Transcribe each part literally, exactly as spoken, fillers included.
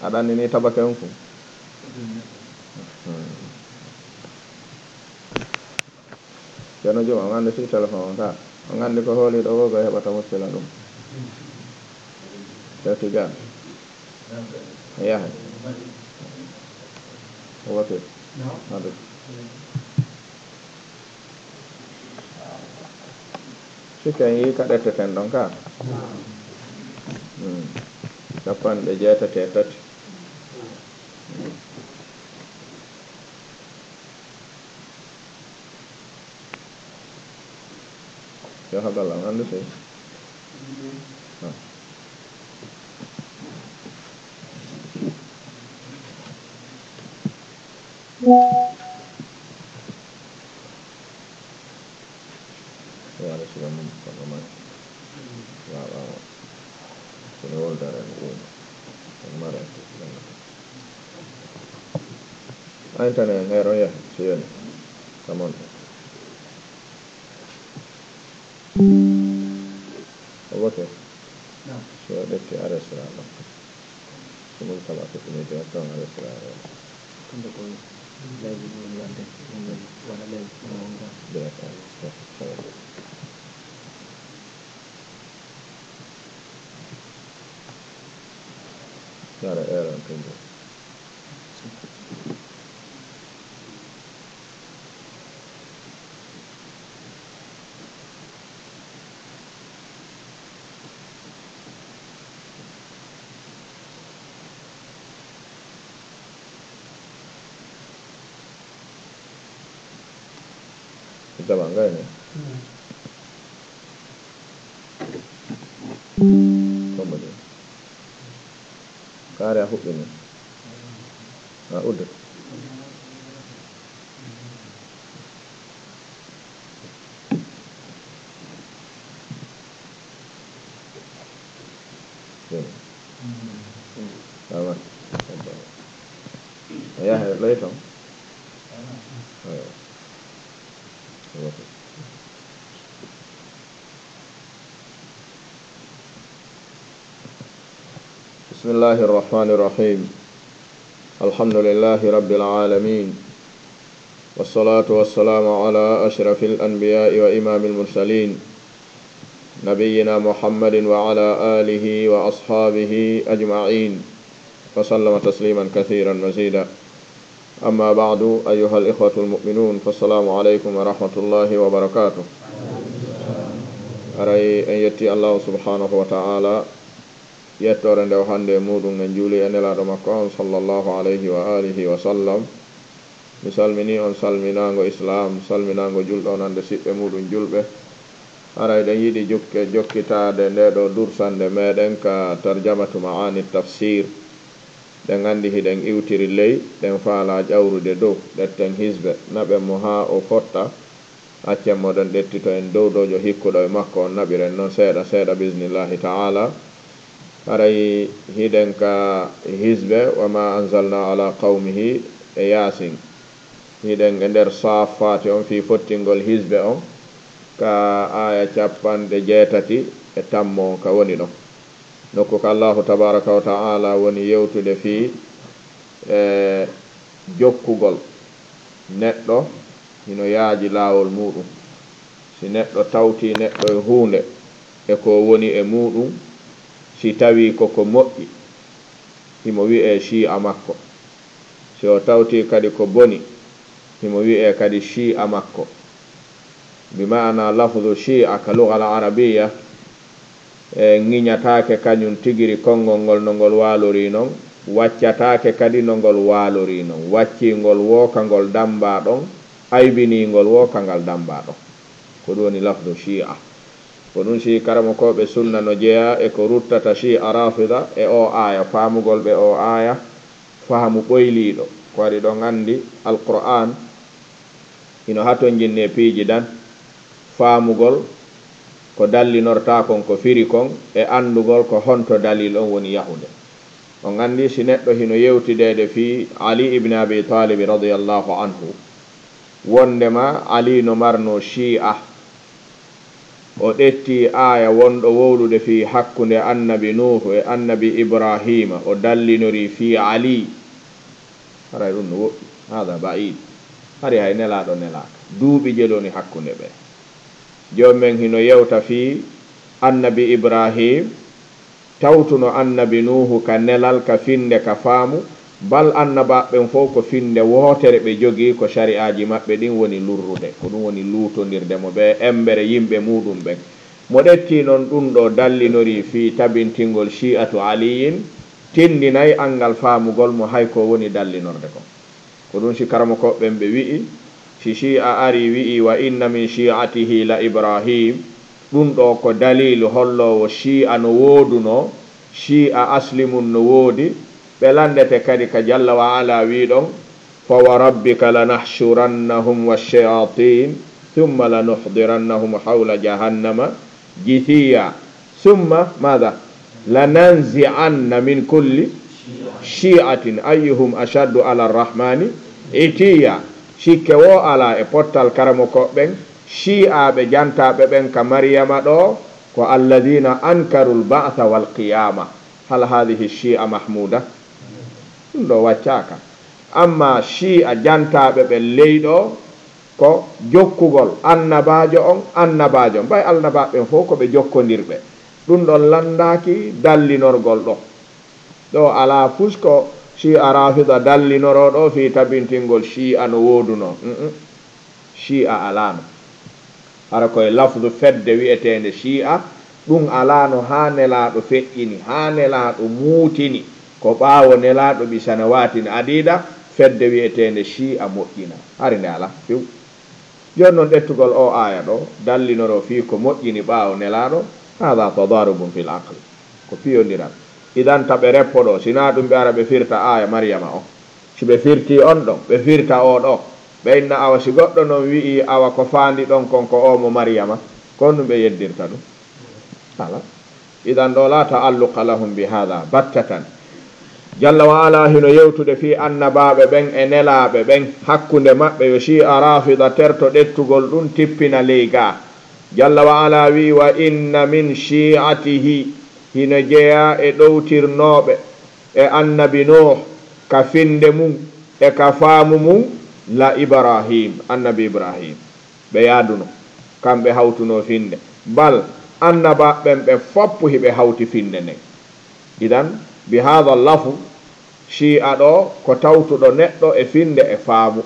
Aɗa anndi ni tabake on fu? Ceerno Juma, on anndi si téléphone on ka? On anndi ko hooliiɗo o, ko heɓata muskila ɗum? Ceerno Tijaan. Yahay. O wati. Naam. Naam. Sikke en yii ka ɗetteten ɗon ka? Hmm. Capanɗe jeetati e tati. Hmm. Yo haɓal am anndu sey. Ah. Yaare suka mum kono ma. Waaw, waaw. Kono wolda ren ɗum. Kono ma ren ɗum. Ay tan en heero ya, si yoni. Come on. O wote. Naam. Si o ɗetti arrest ra ɗon. Ko ɗum kala ko ɗum e directeur en restaurant o. Ɗum ɗo ko live woni waɗde, ɗum woni waɗa live ɗum woni ɗon. Directeur, directeur. Yara erreur ɗum ɗo. Jama ngayno. Komo de. Kaare a huɓɓini. A udde. Awa. A yaha e ley ton. Awa. بسم الله الرحمن الرحيم. الحمد لله رب العالمين. والصلاة والسلام على أشرف الأنبياء وإمام المرسلين. نبينا محمد وعلى آله وأصحابه أجمعين. وسلم تسليما كثيرا مزيدا. أما بعد، أيها الإخوة المؤمنون، فالسلام عليكم ورحمة الله وبركاته. Aray en yetti Allahu subhanahu wa ta'ala, yettoore nde o hannde e muɗum, en juuli e nelaaɗo makko on, sallallahu alayhi wa alihi wa sallam. Mi salmini on salminaango Islaam, salminaango julɗo on hannde siɓɓe muɗum julɓe. Aray ɗen yiɗi jukke jokkitaade nde ɗo dursande meɗen ka tarjamatu ma'ani tafsir. Ɗen anndi hiɗen iwtiri ley, ɗen faalaa ƴawrude dow, ɗetten hisbe, naɓen mo haa o fotta, accen mo ɗon ɗettito en dow dojo hikkuɗo e makko on, naɓiren non seeɗa seeɗa, bisnillahi ta'ala. Haray hiɗen ka hisbe, wa ma anzalna ala qawmihi e Yaasin. Hiɗen e nder Saaffaati on fii fottingol hisbe on, ka aaya capanɗe jeetati e tammo on ka woni ɗon. Nokku ka Allahu tabaaraka wa ta'ala woni yewtude fii, e, jokkugol neɗɗo hino yaaji laawol muɗum. Si neɗɗo tawtii neɗɗo e huunde e ko woni e muɗum, si tawii ko ko moƴƴi, himo wi'ee shi'a makko. Si o tawtii kadi ko boni, himo wi'ee kadi shi'a makko. Bi ma'ana lafdu shi'a ka lugal arabiyya, e, ŋiñataake kañum tigiri konngol ngol no ngol waalorii non, waccataake kadi no ngol waalorii non. Waccii ngol woo ka ngol dammbaa ɗon, aybinii ngol woo ka ngal dammbaa ɗon. Ko ɗum woni lafdu shi'a. Ko ɗum si karamokooɓe sunna no jeyaa e ko ruttata shi'a rafida e oo aaya, faamugol ɓe oo aaya, faamu ɓoyliiɗo. Ko waɗi ɗon anndi Alqur'aan hino hatonjinni e piiji dan, faamugol ko dallinortaa kon, ko firi kon, e anndugol ko honto dalil on woni yahude. On anndi si neɗɗo hino yewtideede fii Ali ibn Abi Talib radiyallahu anhu, wonndema Ali no marnoo shi'a, O ƴetti aaya wonɗo wowlude fii hakkunde annabi Nuuhu e annabi Ibraahiima, o dallinori fii Ali. Haray ɗum no woɗɗi. Hada ba'id. Hari hay nelaaɗo nelaaka. Duuɓi jeloni hakkunde ɓe. Joom men hino yewta fii annabi Ibraahiim, tawtuno annabi Nuuhu ka nelal, ka finnde, ka faamu, bal annabaaɓe ɓen fow ko finnde wootere ɓe jogii, ko shari'aaji maɓɓe ɗin woni lurrude, ko ɗum woni luutondirde mo ɓe embere yimɓe muuɗum ɓen. Mo ƴetti non ɗum ɗoo dallinori fii tabintingol Shi'atu Aliyin, tindinay anngal faamugol mo hay ko woni dallinorde kon. Ko ɗum si karamokooɓe ɓen ɓe wi'i, si Shi'a arii wi'i, "Wa inna min shi'atihi la Ibrahim," ɗum ɗoo ko daliilu holloowo Shi'a no woodunoo, Shi'a asli mun no woodi, ɓe lanndete kadi ka Jalla wa Ala wii ɗon, "Fa wa rabbika lanahshurannahum wa shayatin, thumma lanuhdirannahum hawla jahannama jithiya." Summa maada? "Lananzi'anna min kulli shi'atin ayyuhum ashaddu ala rahmani itiya." Sikke woo alaa e pottal karamokooɓe ɓen, Shi'aaɓe jantaaɓe ɓen ka Mariyama ɗoo ko alladhina ankarul ba'tha wal qiyama. Hal hadhihi shi'a mahmuda? Ɗum ɗoo waccaaka. Amma Shi'a jantaaɓe ɓen ley ɗoo, ko jokkugol annabaajo on, annabaajo on. Ɓay annabaaɓe ɓen fow ko ɓe jokkondirɓe. Ɗum ɗon lanndaaki dallinorgol ɗoo. Ɗoo alaa fus ko Shi'a Rafida dallinoroo ɗoo fii tabintingol Shi'a no woodunoo. Mm-mm. Shi'a alaano. Hara koye lafdu fedde wi'eteende Shi'a, ɗum alaano haa Nelaaɗo feƴƴini, haa Nelaaɗo muutini, ko ɓaawo Nelaaɗo bi sanawatin adida, fedde wi'eteende Shi'a moƴƴina. Hari nde alaa, few. Jooni non ƴettugol oo aaya ɗoo, dallinoroo fii ko moƴƴini ɓaawo Nelaaɗo, hada tadarubun fil aql. Ko piyondiral. Idan ta ɓe reppo ɗoo, si naa ɗum ɓe ara ɓe firta aaya Mariyama on. Si ɓe firtii on ɗon, ɓe firta oo ɗoo. Ɓe inna awa si goɗɗo non wi'ii awa ko faandi ɗon kon ko oo mo Mariyama, ko honɗum ɓe yeddirta ɗum? Alaa. Idan ɗoo laa ta'alluqa lahum bi hada battatan. Jalla wa Ala hino yewtude fii annabaaɓe ɓen e nelaaɓe ɓen, hakkunde maɓɓe yo Shi'a Rafida terto ƴettugol ɗum tippina ley gaa. Jalla wa Ala wi'i, "Wa inna min shi'atihi," hino jeyaa e ɗowtirnooɓe e annabi Nuuh, ka finnde mun e ka faamu mun, la Ibrahim, annabi Ibrahim. Ɓe yaaduno, kamɓe hawtuno finnde. Bal, annabaaɓe ɓen ɓe foppu hiɓe hawti finnde nden. Idan, bi hada lafu, Shi'a ɗoo ko tawtuɗo neɗɗo e finnde e faamu.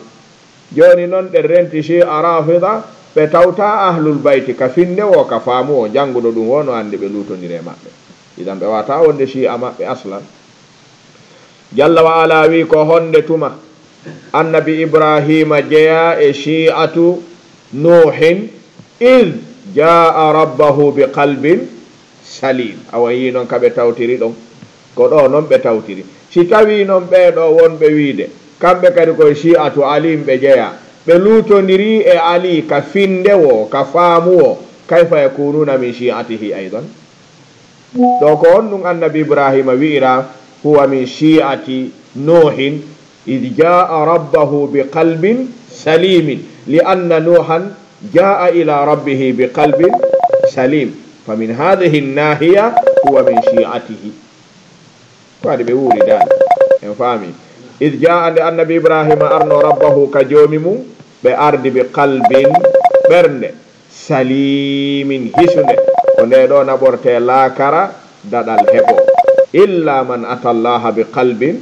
Jooni non ɗen renti Shi'a Rafida, ɓe tawtaa Ahlul Bayti ka finnde woo, ka faamu woo, jannguɗo ɗum woo no anndi ɓe luutondiri e maɓɓe. Idan ɓe waawataa wonde Shi'a maɓɓe aslan. Jalla wa Ala wi'i, ko honde tuma annabi Ibraahiima jeyaa e Shi'atu Nuuhin, "Idh jaa'a rabbahu bi qalbin salim." Awa yii non ka ɓe tawtiri ɗon. Ko ɗoo non ɓe tawtiri. Si tawii non ɓee ɗoo wonɓe wiide, kamɓe kadi koye Shi'atu Aliin ɓe jeyaa, ɓe luutondiri e Ali ka finnde woo, ka faamu woo, kayfa yakununa min shi'atihi aydan? Ɗoo ko honɗum annabi Ibraahiima wi'iraa, "Huwa min shi'ati Nuuhin, idh jaa'a rabbahu bi qalbin salimin, li anna Nuuhan jaa'a ila rabbihi bi qalbin salim, fa min hadhihi naahiya huwa min shi'atihi." Ko adi ɓe wuuri daali. En faami. "Idh jaa'a," nde annabi Ibraahiima arno, "rabbahu," ka Joomi mum, ɓe ardi bi qalbin, ɓernde, salimin, hisunde. Ko nde ɗoo naɓortee laakara daɗal heɓo. "Illa man ata Allaha bi qalbin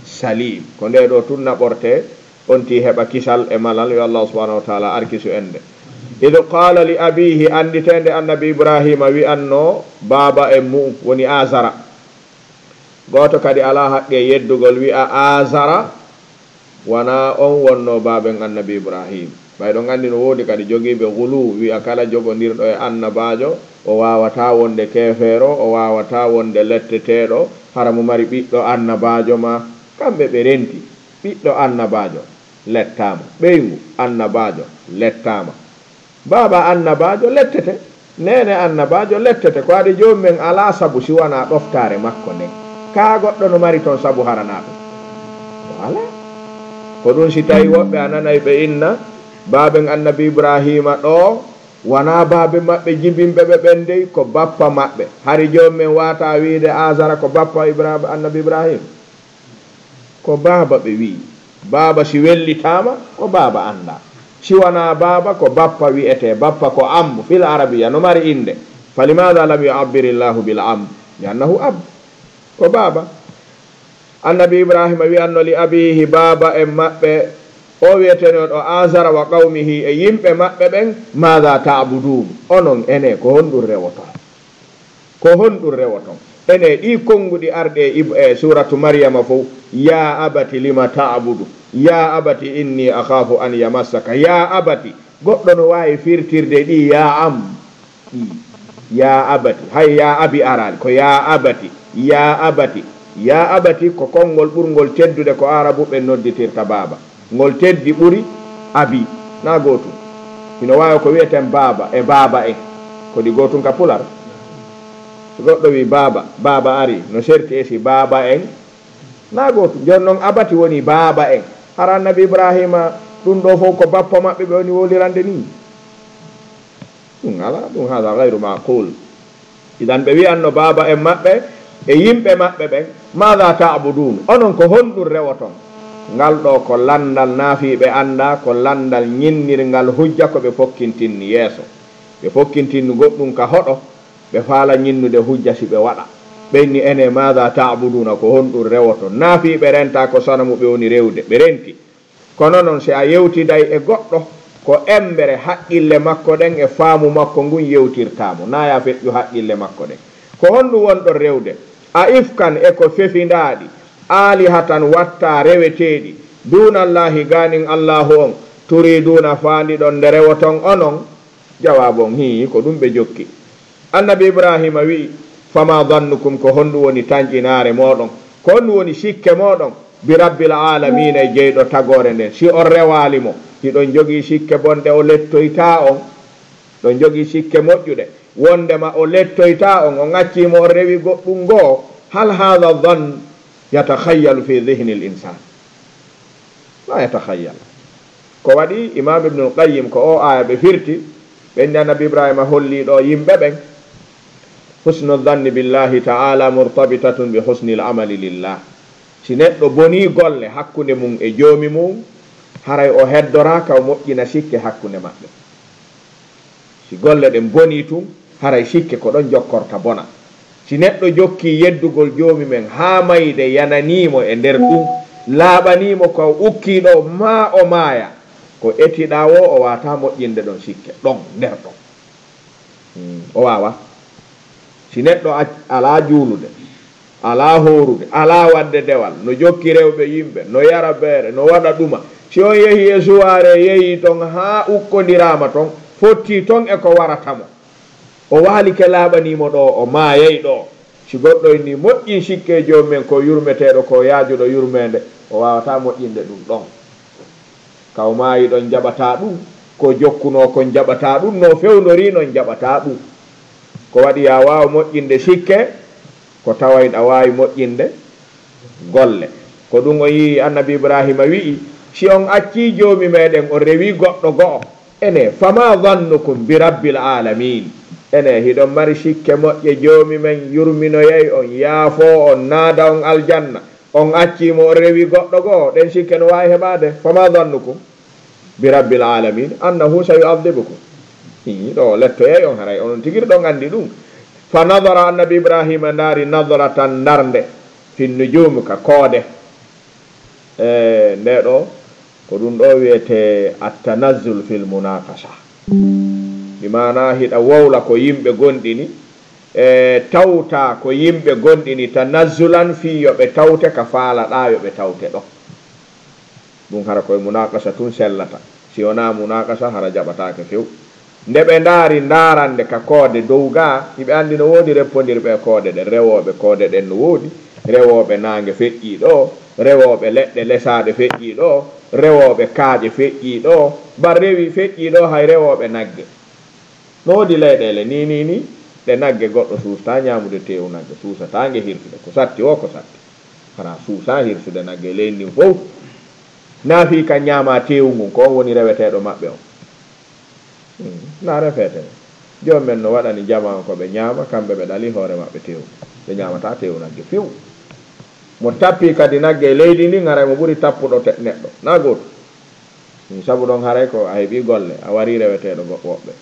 salim." Ko nde ɗoo tun naɓortee on tii heɓa kisal e malal, yo Allah subhanahu wa ta'ala arkisu en nde. "Idh qala li abihi," annditeende annabi Ibraahiima wi'anno baaba en mu'um, woni Azara. Gooto kadi alaa haqqe yeddugol wi'a Azara, wanaa on wonnoo baaben annabi Ibraahiim. Ɓay ɗon anndi no woodi kadi jogiiɓe gulu, wi'a kala jogondirɗo e annabaajo, o waawataa wonde keefeero, o waawataa wonde letteteeɗo, hara mo mari ɓiɗɗo annabaajo maa. Kamɓe ɓe renti, ɓiɗɗo annabaajo lettaama, ɓeyngu annabaajo lettaama. Baaba annabaajo lettete, neene annabaajo lettete, ko adi Joomi men alaa sabu si wanaa ɗoftaare makko nden. Kaa goɗɗo no mari ton sabu haranaa ɗum? Alaa. Ko ɗum si tawi woɓɓe a nanay ɓe inna, baaben annabi Ibraahiima ɗoo, Wanaa baabe maɓɓe jibinɓe ɓe ɓen dey, ko bappa maɓɓe. Hari joom men waataa wiide Aazara ko bappa Ibrahim, annabi Ibrahim? Ko baaba ɓe wi'i. Baaba si wellitaama, ko baaba anndaa. Si wanaa baaba, ko bappa wi'etee. Bappa ko am, fil arabiya, no mari innde. Falimaada lam yu'abbiri Allahu bil am? Li annahu ab. Ko baaba. Annabi Ibrahima wi'anno li abiihi, baaba en maɓɓe, o wi'etenooɗo Aazara, wa qawmihi, e yimɓe maɓɓe ɓen, maada ta'buduun? Onon ene, ko honɗum rewoton? Ko honɗum rewoton? Ene, ɗii konnguɗi arɗi e Ib-, e suuratu Maryama fow, yaa abati lima ta'budu, yaa abati inni akhaafu an yamassaka, yaa abati, goɗɗo no waawi firtirde ɗii yaa am? Ɗii, yaa abati, hay yaa abi araali, ko yaa abati, yaa abati. Yaa abati ko konngol ɓurngol teddude ko Aarabuɓe nodditirta baaba. Ngol teddi ɓuri abi. Na gootum. Hino waawi ko wi'eten baaba e baaba en. Ko ɗi gootum ka Pular? Si goɗɗo wi'i baaba, baaba ari, no serti e si baaba en? Na gootum. Jooni non abati woni baaba en. Hara annabi Ibrahima, ɗum ɗoo fow ko bappa maɓɓe ɓe woni wowlirande nii? Ɗum alaa, ɗum haada gayru maaqul. Idan ɓe wi'anno baaba en maɓɓe e yimɓe maɓɓe ɓen, maada ta'buduun? Onon ko honɗum rewoton? Ngal ɗoo ko lanndal naafiiɓe anndaa, ko lanndal ñinnirngal hujja ko ɓe pokkintinni yeeso. Ɓe pokkintinni goɗɗum ka hoɗo, ɓe faala ñinnude hujja si ɓe waɗa. Ɓe inni ene, maada ta'buduuna, ko honɗum rewoton? Naafiiɓe rentaa ko sanamu ɓe woni rewde, ɓe renti. Kono non, si a yewtiday e goɗɗo, ko embere haqqille makko ɗen e faamu makko ngun yewtirtaa mo, naa ya feƴƴu haqqille makko ɗen. Ko honɗum wonɗon rewde? A ifkan, e ko fefindaaɗi, aalihatan, wattaa reweteeɗi, duunallaahi, gaanin Allaahu on, turiiduuna, faandiɗon nde rewoton onon? Jawaabu on, hii, ko ɗum ɓe jokki. Annabi Ibraahiima wi'i, fama dannukum, ko honɗum woni tanƴinaare mooɗon? Ko honɗum woni sikke mooɗon? Bi rabbil aalamiina, e jeyɗo tagoore nden. Si on rewaali mo, hiɗon jogii sikke bonɗe o lettoytaa on? Ɗon jogii sikke moƴƴuɗe, wondema o lettoytaa on, on accii mo on rewi goɗɗum goo? Hal haada dann yatakhayyalu fi dihni l insaan? La yatakhayyal. Ko waɗi Imaam Ibnul Qayyim ko oo aaya ɓe firti, ɓe inni Annabi Ibraahiima holli ɗoo yimɓe ɓen, husnu dhanni billaahi ta'aalaa murtabitatun bi husnil amali lillaah. Si neɗɗo bonii golle hakkunde mum e Joomi mum, haray o heddoraa ka o moƴƴina sikke hakkunde maɓɓe. Si golle ɗen bonii tun, haray sikke ko ɗon jokkorta bona. Si neɗɗo jokkii yeddugol Joomi men haa mayde yananii mo e nder ɗum, laaɓanii mo ko o ukkii ɗoo, maa o maaya, ko etiɗaa woo, o waawataa moƴƴinde ɗon sikke, ɗon, nder ɗon. Hmm, o waawaa. Si neɗɗo ac-, alaa juulude, alaa hoorude, alaa waɗde dewal, no jokki rewɓe yimɓe, no yara beere, no waɗa ɗuma. Si on yehii e suwaare, yehii ton haa ukkondiraama ton, fottii ton e ko warata mo. O waalike laaɓanii mo ɗoo, o maayay ɗoo. Si goɗɗo inni moƴƴin sikke e Joomi men, ko yurmeteeɗo, ko yaajuɗo yurmeende, o waawataa moƴƴinde ɗum ɗon. Ka o maayi ɗon jaɓataa ɗum, ko jokkunoo kon jaɓataa ɗum, no fewndorii non jaɓataa ɗum. Ko waɗi yaa waaw moƴƴinde sikke, ko tawa hiɗa waawi moƴƴinde golle. Ko ɗum o yi'i Annabi Ibraahiima wi'i, si on accii Joomi meɗen, on rewii goɗɗo go'o. Ene, fama zannukum bi rabbil aalamiin? Ene, hiɗon mari sikke moƴƴe Joomi men yurminoyay on, yaafoo on, naada on aljanna? On accii mo, on rewi goɗɗo go'o, ɗen sikke no waawi heɓaade. Fama zannukum bi rabbil aalamiin annahu sayu'adhibukum? Hii, ɗoo lettoyay on, haray onon tigi ɗon anndi ɗum. Fa nadara, Annabi Ibraahiima ndaari, nadratan, ndarnde, fi nujuum, ka koode. E nde ɗoo, ko ɗum ɗoo wi'etee at-tanazzul fil munaaqasha. Bi maanaa hiɗa wowla ko yimɓe gondini, e tawta ko yimɓe gondini, tanazzulan, fii yo ɓe tawte ka faalaɗaa yo ɓe tawte ɗon. Ɗum hara koye munaaqasha tun sellata. Si wonaa munaaqasha, hara jaɓataake few. Nde ɓe ndaari ndaarande ka koode dow gaa, hiɓe anndi no woodi reppondirɓe e koode ɗen. Rewooɓe koode ɗen no woodi. Rewooɓe naange feƴƴii ɗoo, rewooɓe leɗɗe lesaaɗe feƴƴii ɗoo, rewooɓe kaaƴe feƴƴii ɗoo, ba rewi feƴƴii ɗoo hay rewooɓe nagge. No woodi leyɗeele nii, nii, nii, ɗe nagge goɗɗo suusataa ñaamude teewu nagge, suusataa nge hirsude. Ko satti woo, ko satti. Hara suusaa hirsude nagge e leydi ndin fow. Naa fii ka ñaamaa teewu ngun, ko on woni reweteeɗo maɓɓe on. Hmm. Na refeete. Joom men no waɗani jama on ko ɓe ñaama, kamɓe ɓe ɗali hoore maɓɓe teewu. Ɓe ñaamataa teewu nagge few. Mo tappi kadi nagge e leydi ndin, haray mo ɓuri tappuɗo te-, neɗɗo. Na gootu. Ɗum sabu ɗon haray ko a heɓii golle, a warii reweteeɗo go-, woɓɓe.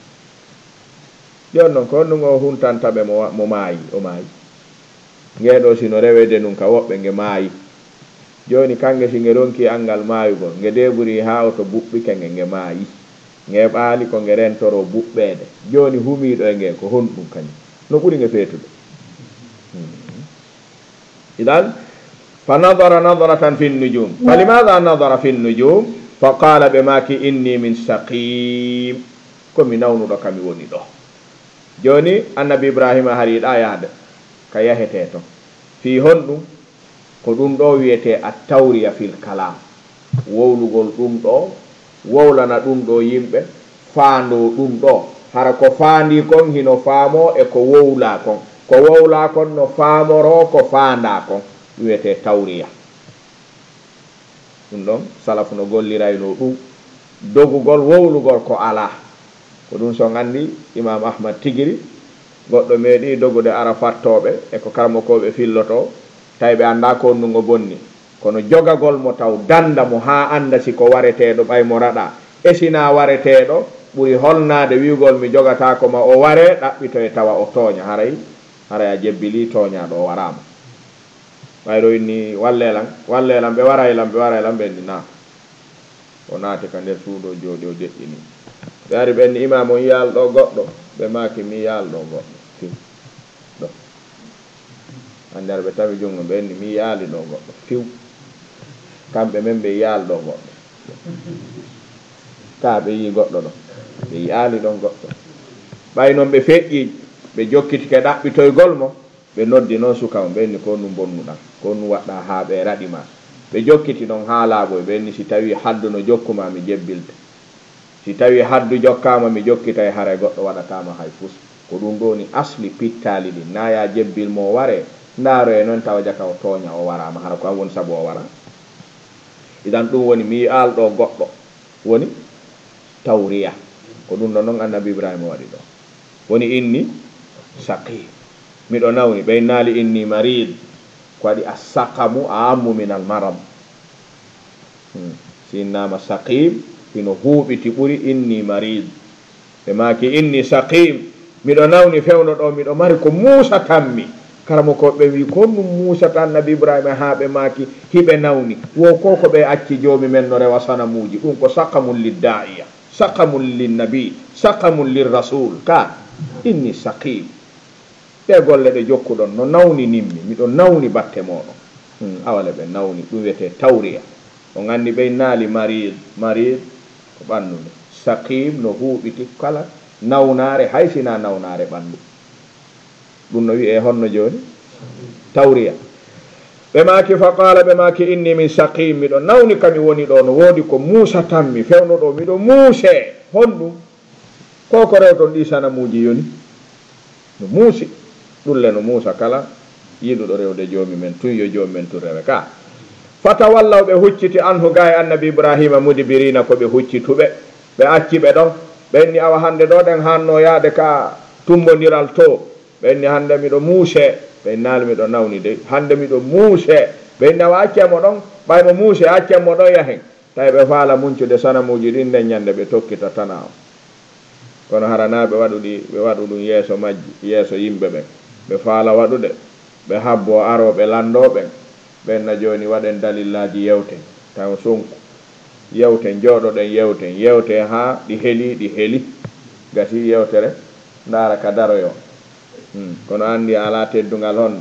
Jooni non, ko honɗum o huntanta ɓe mo wa-, mo maayi, o maayi? Ngee ɗoo si no reweede nun ka woɓɓe, nge maayi. Jooni kannge si nge ronkii anngal maayugol, nge deeɓurii haa oto buɓɓike nge, nge maayi. Nge heɓaali ko nge rentoroo buɓɓeede. Jooni humiiɗo e nge ko honɗum kañum? No ɓuri nge feetude. Hmm. Idan, fa nadara nadratan fi nujum. Fa limaada nadara fi nujum? Fa qaala, ɓe maaki, inni min saqim. Ko mi nawnuɗo ka mi woni ɗo. Jooni, annabi Ibrahima hari yiɗaa yahde ka yahetee ton. Fii honɗum? Ko ɗum ɗoo wi'etee at-tawriya fil kalaam. Wowlugol ɗum ɗoo, wowlana ɗum ɗoo yimɓe, faandoo ɗum ɗoo. Hara ko faandii kon hino faamoo e ko wowlaa kon. Ko wowlaa kon no faamoroo ko faandaa kon. Ɗum wi'etee tawriya. Ɗum ɗon, salafu no golliraynoo ɗum. Dogugol, wowlugol ko alaa. Ko ɗum so on anndi, Imaam Ahmad Tigiri, goɗɗo meeɗii dogude Arafattooɓe e ko karamokooɓe fillotoo, tawi ɓe anndaa ko honɗum o bonni. Kono jogagol mo taw dannda mo haa annda si ko wareteeɗo, ɓay mo raɗaa. E si naa wareteeɗo, ɓuri holnaade wi'ugol mi jogataako ma o waree, ɗaɓɓitoye tawa o tooña. Haray, haray a jebbilii tooñaaɗo, o waraama. Ɓayro inni, "Wallee lan, wallee lan, ɓe waray lan, ɓe waray lan," ɓe inni, "Naa." O naati ka nder suudu, o jooɗii, o deƴƴini. Ɓe ari, ɓe inni, "Imaam, on yi'aali ɗoo goɗɗo?" Ɓe maaki, "Mi yi'aali ɗoo goɗɗo." Fiw. Ɗo. Anndi ara ɓe tawi junngo, ɓe inni, "Mi yi'aali ɗoo goɗɗo." Fiw. Kamɓe men ɓe yi'aali ɗoo goɗɗo. Kaa ɓe yi'i goɗɗo ɗo. Ɓe yi'aali ɗon goɗɗo. Ɓay non ɓe feƴƴii, ɓe jokkitike ɗaɓɓitoygol mo. Ɓe noddi non suka on, ɓe inni, "Ko honɗum bonnuɗaa? Ko honɗum waɗɗaa haa ɓe raɗi ma?" Ɓe jokkiti non haa laaɓoyi, ɓe inni, "Si tawii haddu no jokku ma, mi jebbilte. Si tawii haddu jokkaama, mi jokkitay, haray goɗɗo waɗataa ma hay fus." Ko ɗum ɗoo woni asli pittaali ɗin. Naa yaa jebbil mo o waree, ndaaroyee non tawa jaka o tooña, o waraama, hara ko an woni sabu o waraa. Idan ɗum woni mi yi'aali ɗoo goɗɗo. Woni tawriya. Ko ɗum ɗon non annabi Ibrahima waɗi ɗo. Woni inni saqim. Miɗo nawni, ɓe innaali inni marid. Ko waɗi as-saqamu a'ammu min al-marad. Hmm. Si innaama saqim, hino huuɓiti ɓuri inni marid. Ɓe maaki, inni saqim. Miɗo nawni fewndo ɗo, miɗo mari ko muusatammi. Karamokooɓe ɓen wi'i, "Ko honɗum muusata annabi Ibrahima?" Haa ɓe maaki, hiɓe nawni. Wo ko ko ɓe acci Joomi men no rewa sanamuuji. Ɗum ko saqamun lidda'iya, saqamun linnabi, saqamun lirrasul. Ka inni saqim. Ɗee golle ɗe jokkuɗon no nawninimmi. Miɗo nawni batte mooɗon. Hmm, awa le ɓe nawni. Ɗum wiyetee tawriya. On anndi ɓe innaali marid. Marid ko ɓanndu ndu. Saqim no huuɓiti kala nawnaare, hay si naa nawnaare ɓanndu. Ɗum no wi'ee honno jooni? Tawriya. Ɓe maaki, fa qaala, ɓe maaki, inni min saqim, miɗo nawni ka mi woni ɗo, no woodi ko muusatammi, fewndo ɗo, miɗo muusee. Honɗum? Ko ko rewton ɗi sanamuuji yoni? No muusi. Ɗum le no muusa kala yiɗuɗo rewde Joomi men tun, yo Joomi men tun rewe ka. Fatawallaw, ɓe hucciti, anhu, gaa e annabi Ibrahima, mudbirina, ko ɓe huccituɓe. Ɓe acci ɓe ɗon. Ɓe inni, awa hannde ɗo ɗen haanno yaade ka tumbondiral to. Ɓe inni, hannde miɗo muusee. Ɓe innaali, miɗo nawni dey. Hannde miɗo muusee. Ɓe inni, awa accen mo ɗon. Ɓay mo muusee, accen mo ɗon yahen. Tawi ɓe faala muncude sanamuuji ɗin, nden ñande ɓe tokkita tanaa on. Kono hara naa ɓe waɗuɗi, ɓe waɗu ɗum yeeso majji, yeeso yimɓe ɓen. Ɓe faala waɗude, ɓe habbo arooɓe lanndoo ɓen. Ɓen na jooni waɗen dalillaaji yewten. Taw sonku. Yewten, jooɗoɗen yewten. Yewte haa ɗi heli, ɗi heli. Gasi yewtere, ndaara ka daroyoo. Hmm. Kono anndi a alaa teddungal hon.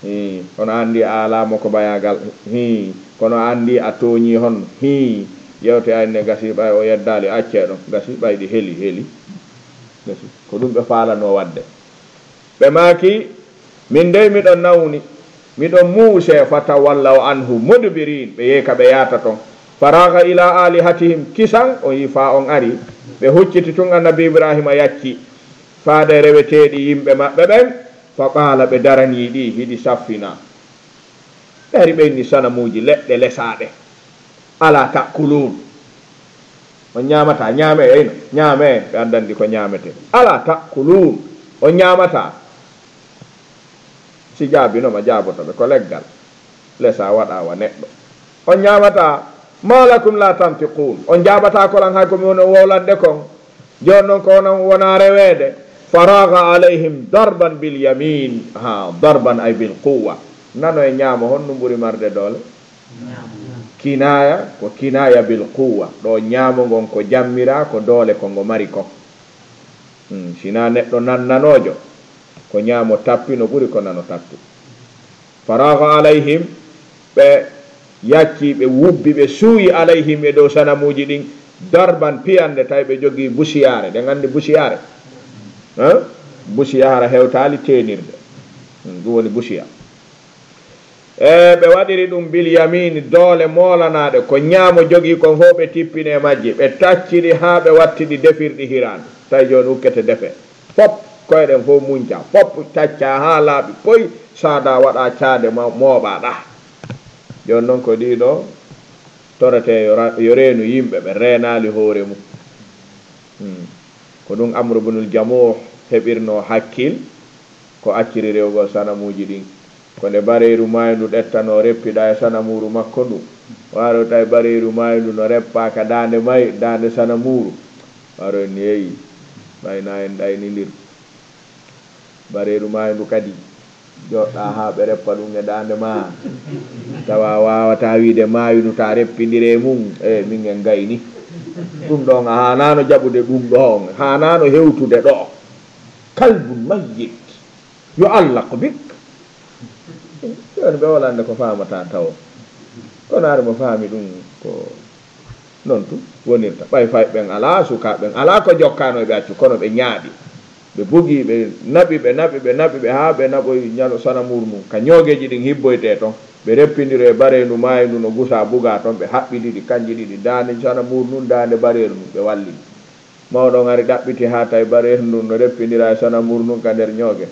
Hii. Kono anndi a alaa mo ko bayaagal. Hii. Kono anndi a tooñii hon. Hii. Yewte ay ne gasi ɓay o yeddaali accee ɗon. Gasi ɓay ɗi heli, heli. Gasi. Ko ɗum ɓe faalanoo waɗde. Ɓe maaki, min dey miɗo nawni, miɗo muusee, fatawallaw anhu mudbirin. Ɓe yehi ka ɓe yaata ton. Faraaga ila alihatihim, kisan, o yi faa on ari. Ɓe hucciti tun annabi Ibrahima yacci. Faade reweteeɗi yimɓe maɓɓe ɓen, fa qaala, ɓe daranii ɗi hiɗi saffinaa. Ɓe ari ɓe inni sanamuuji leɗɗe lesaaɗe. Alaa ta'kuluun. On ñaamataa, ñaamee, eyno, ñaamee, ɓe anndan ɗi ko ñaametee. Alaa ta'kuluun, on ñaamataa. Si jaabino ma jaaboto ɓe ko leggal. Lesa waɗa wa neɗɗo. On ñaamataa. Ma lakum la tantiquun. On jaabataa ko lan hay ko mi woni on wowlande kon. Jooni non ko onon wona reweede. Faraaga alayhim darban bil yamin. Ha, darban ay bil quwwa. Nano e ñaamo honno ɓuri marde doole? Kinaya ko kinaya bil quwwa. Ɗo ñaamo ngon ko jammira ko doole ko ngo mari kon. Hmm, sina neɗɗo nannanoojo, ko ñaamo tappi no ɓuri ko nano tappi. Faraaga alayhim, ɓe yacci, ɓe wubbi, ɓe suuyi alayhim e dow sanamuuji ɗin, darban piyande, tawi ɓe jogii busiyaare. Ɗen anndi busiyaare? Hein? Busiya hara hewtaali teenirde. Hmm, ɗum woni busiya. E ɓe waɗiri ɗum bil yamini, doole moolanaaɗe, ko ñaamo jogii kon fof ɓe tippini e majji, ɓe tacciri haa ɓe wattidi defirɗi hiraande. Tawi jooni ukkete defe. Fop, koyɗen fof munca, fop tacca haa laaɓi poy, saada waɗa caade ma-, mooɓa ɗa. Jooni noon ko ɗiɗo torete yo ra-, yo reenu yimɓe ɓe reenaali hoore mum. Hmm. Ko ɗum Amru bunul Jamuh heɓirno hakkil, ko acciri rewgol sanamuuji ɗin. Ko nde bareeru mayndu ɗettanoo reppiɗa e sanamuuru makko ndu. Waaro tawi bareeru mayndu no reppa ka daande may, daande sanamuuru. Waaro en yeeyi, mayna en ɗaynindir. Bareeru mayndu kadi, joɗɗa haa ɓe reppa ɗum e daande ma. Tawa a waawata wiide maaynu ta reppindire mum. E, min en gayni. Ɗum ɗon a haanaano jaɓude ɗum ɗon. Haanaano hewtude ɗo. Kalbun mayyit. Yo Allah ko bik. Jooni ɓe wolande ko faamata tawo. Kono ari mo faami ɗum ko non tun wonirta. Ɓay fay ɓen alaa, sukaaɓe ɓen alaa ko jokkaano e ɓe accu, kono ɓe ñaaɗi. Ɓe bugii, ɓe naɓi, ɓe naɓi, ɓe naɓi, ɓe haa ɓe naɓoyi ñalo sanamuuru mum. Ka ñoogeeji ɗin hibboytee ton, ɓe reppindiro e bareendu maayi ndu no gusa buga ton, ɓe haɓɓidi ɗi kanji ɗiɗi, daande sanamuuru ndun, daande bareeru ndun, ɓe wallidi. Mawɗo on ari ɗaɓɓiti haa tawi bareeru ndun no reppindira e sanamuuru ndun ka nder ñooge.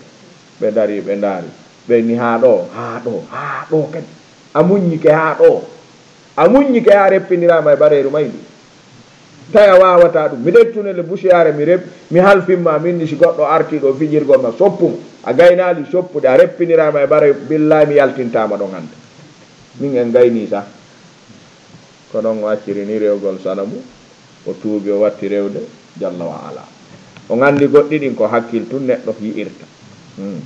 Ɓe dari, ɓe ndaari. Ɓe ni haa ɗo, haa ɗo, haa ɗo kadi. A muññike haa ɗo. A muññike haa reppindiraama e bareeru may ndi. Tawi a waawataa ɗum. Miɗo ettuno le busiyaare, mi rep-, mi halfin ma, min ni si goɗɗo artii ɗo fijirgol ma, soppu mo. A gaynaali soppude, a reppindiraama e bareeru, billaahi mi yaltintaa ma ɗon hannde. Min en gaynii sah. Ko ɗon o acciri ni rewgol sanamu, o tuubi, o watti rewde, jalla wa ala. O nganndi goɗɗi ɗin ko hakkil tun neɗɗo yi'irta. Hmm.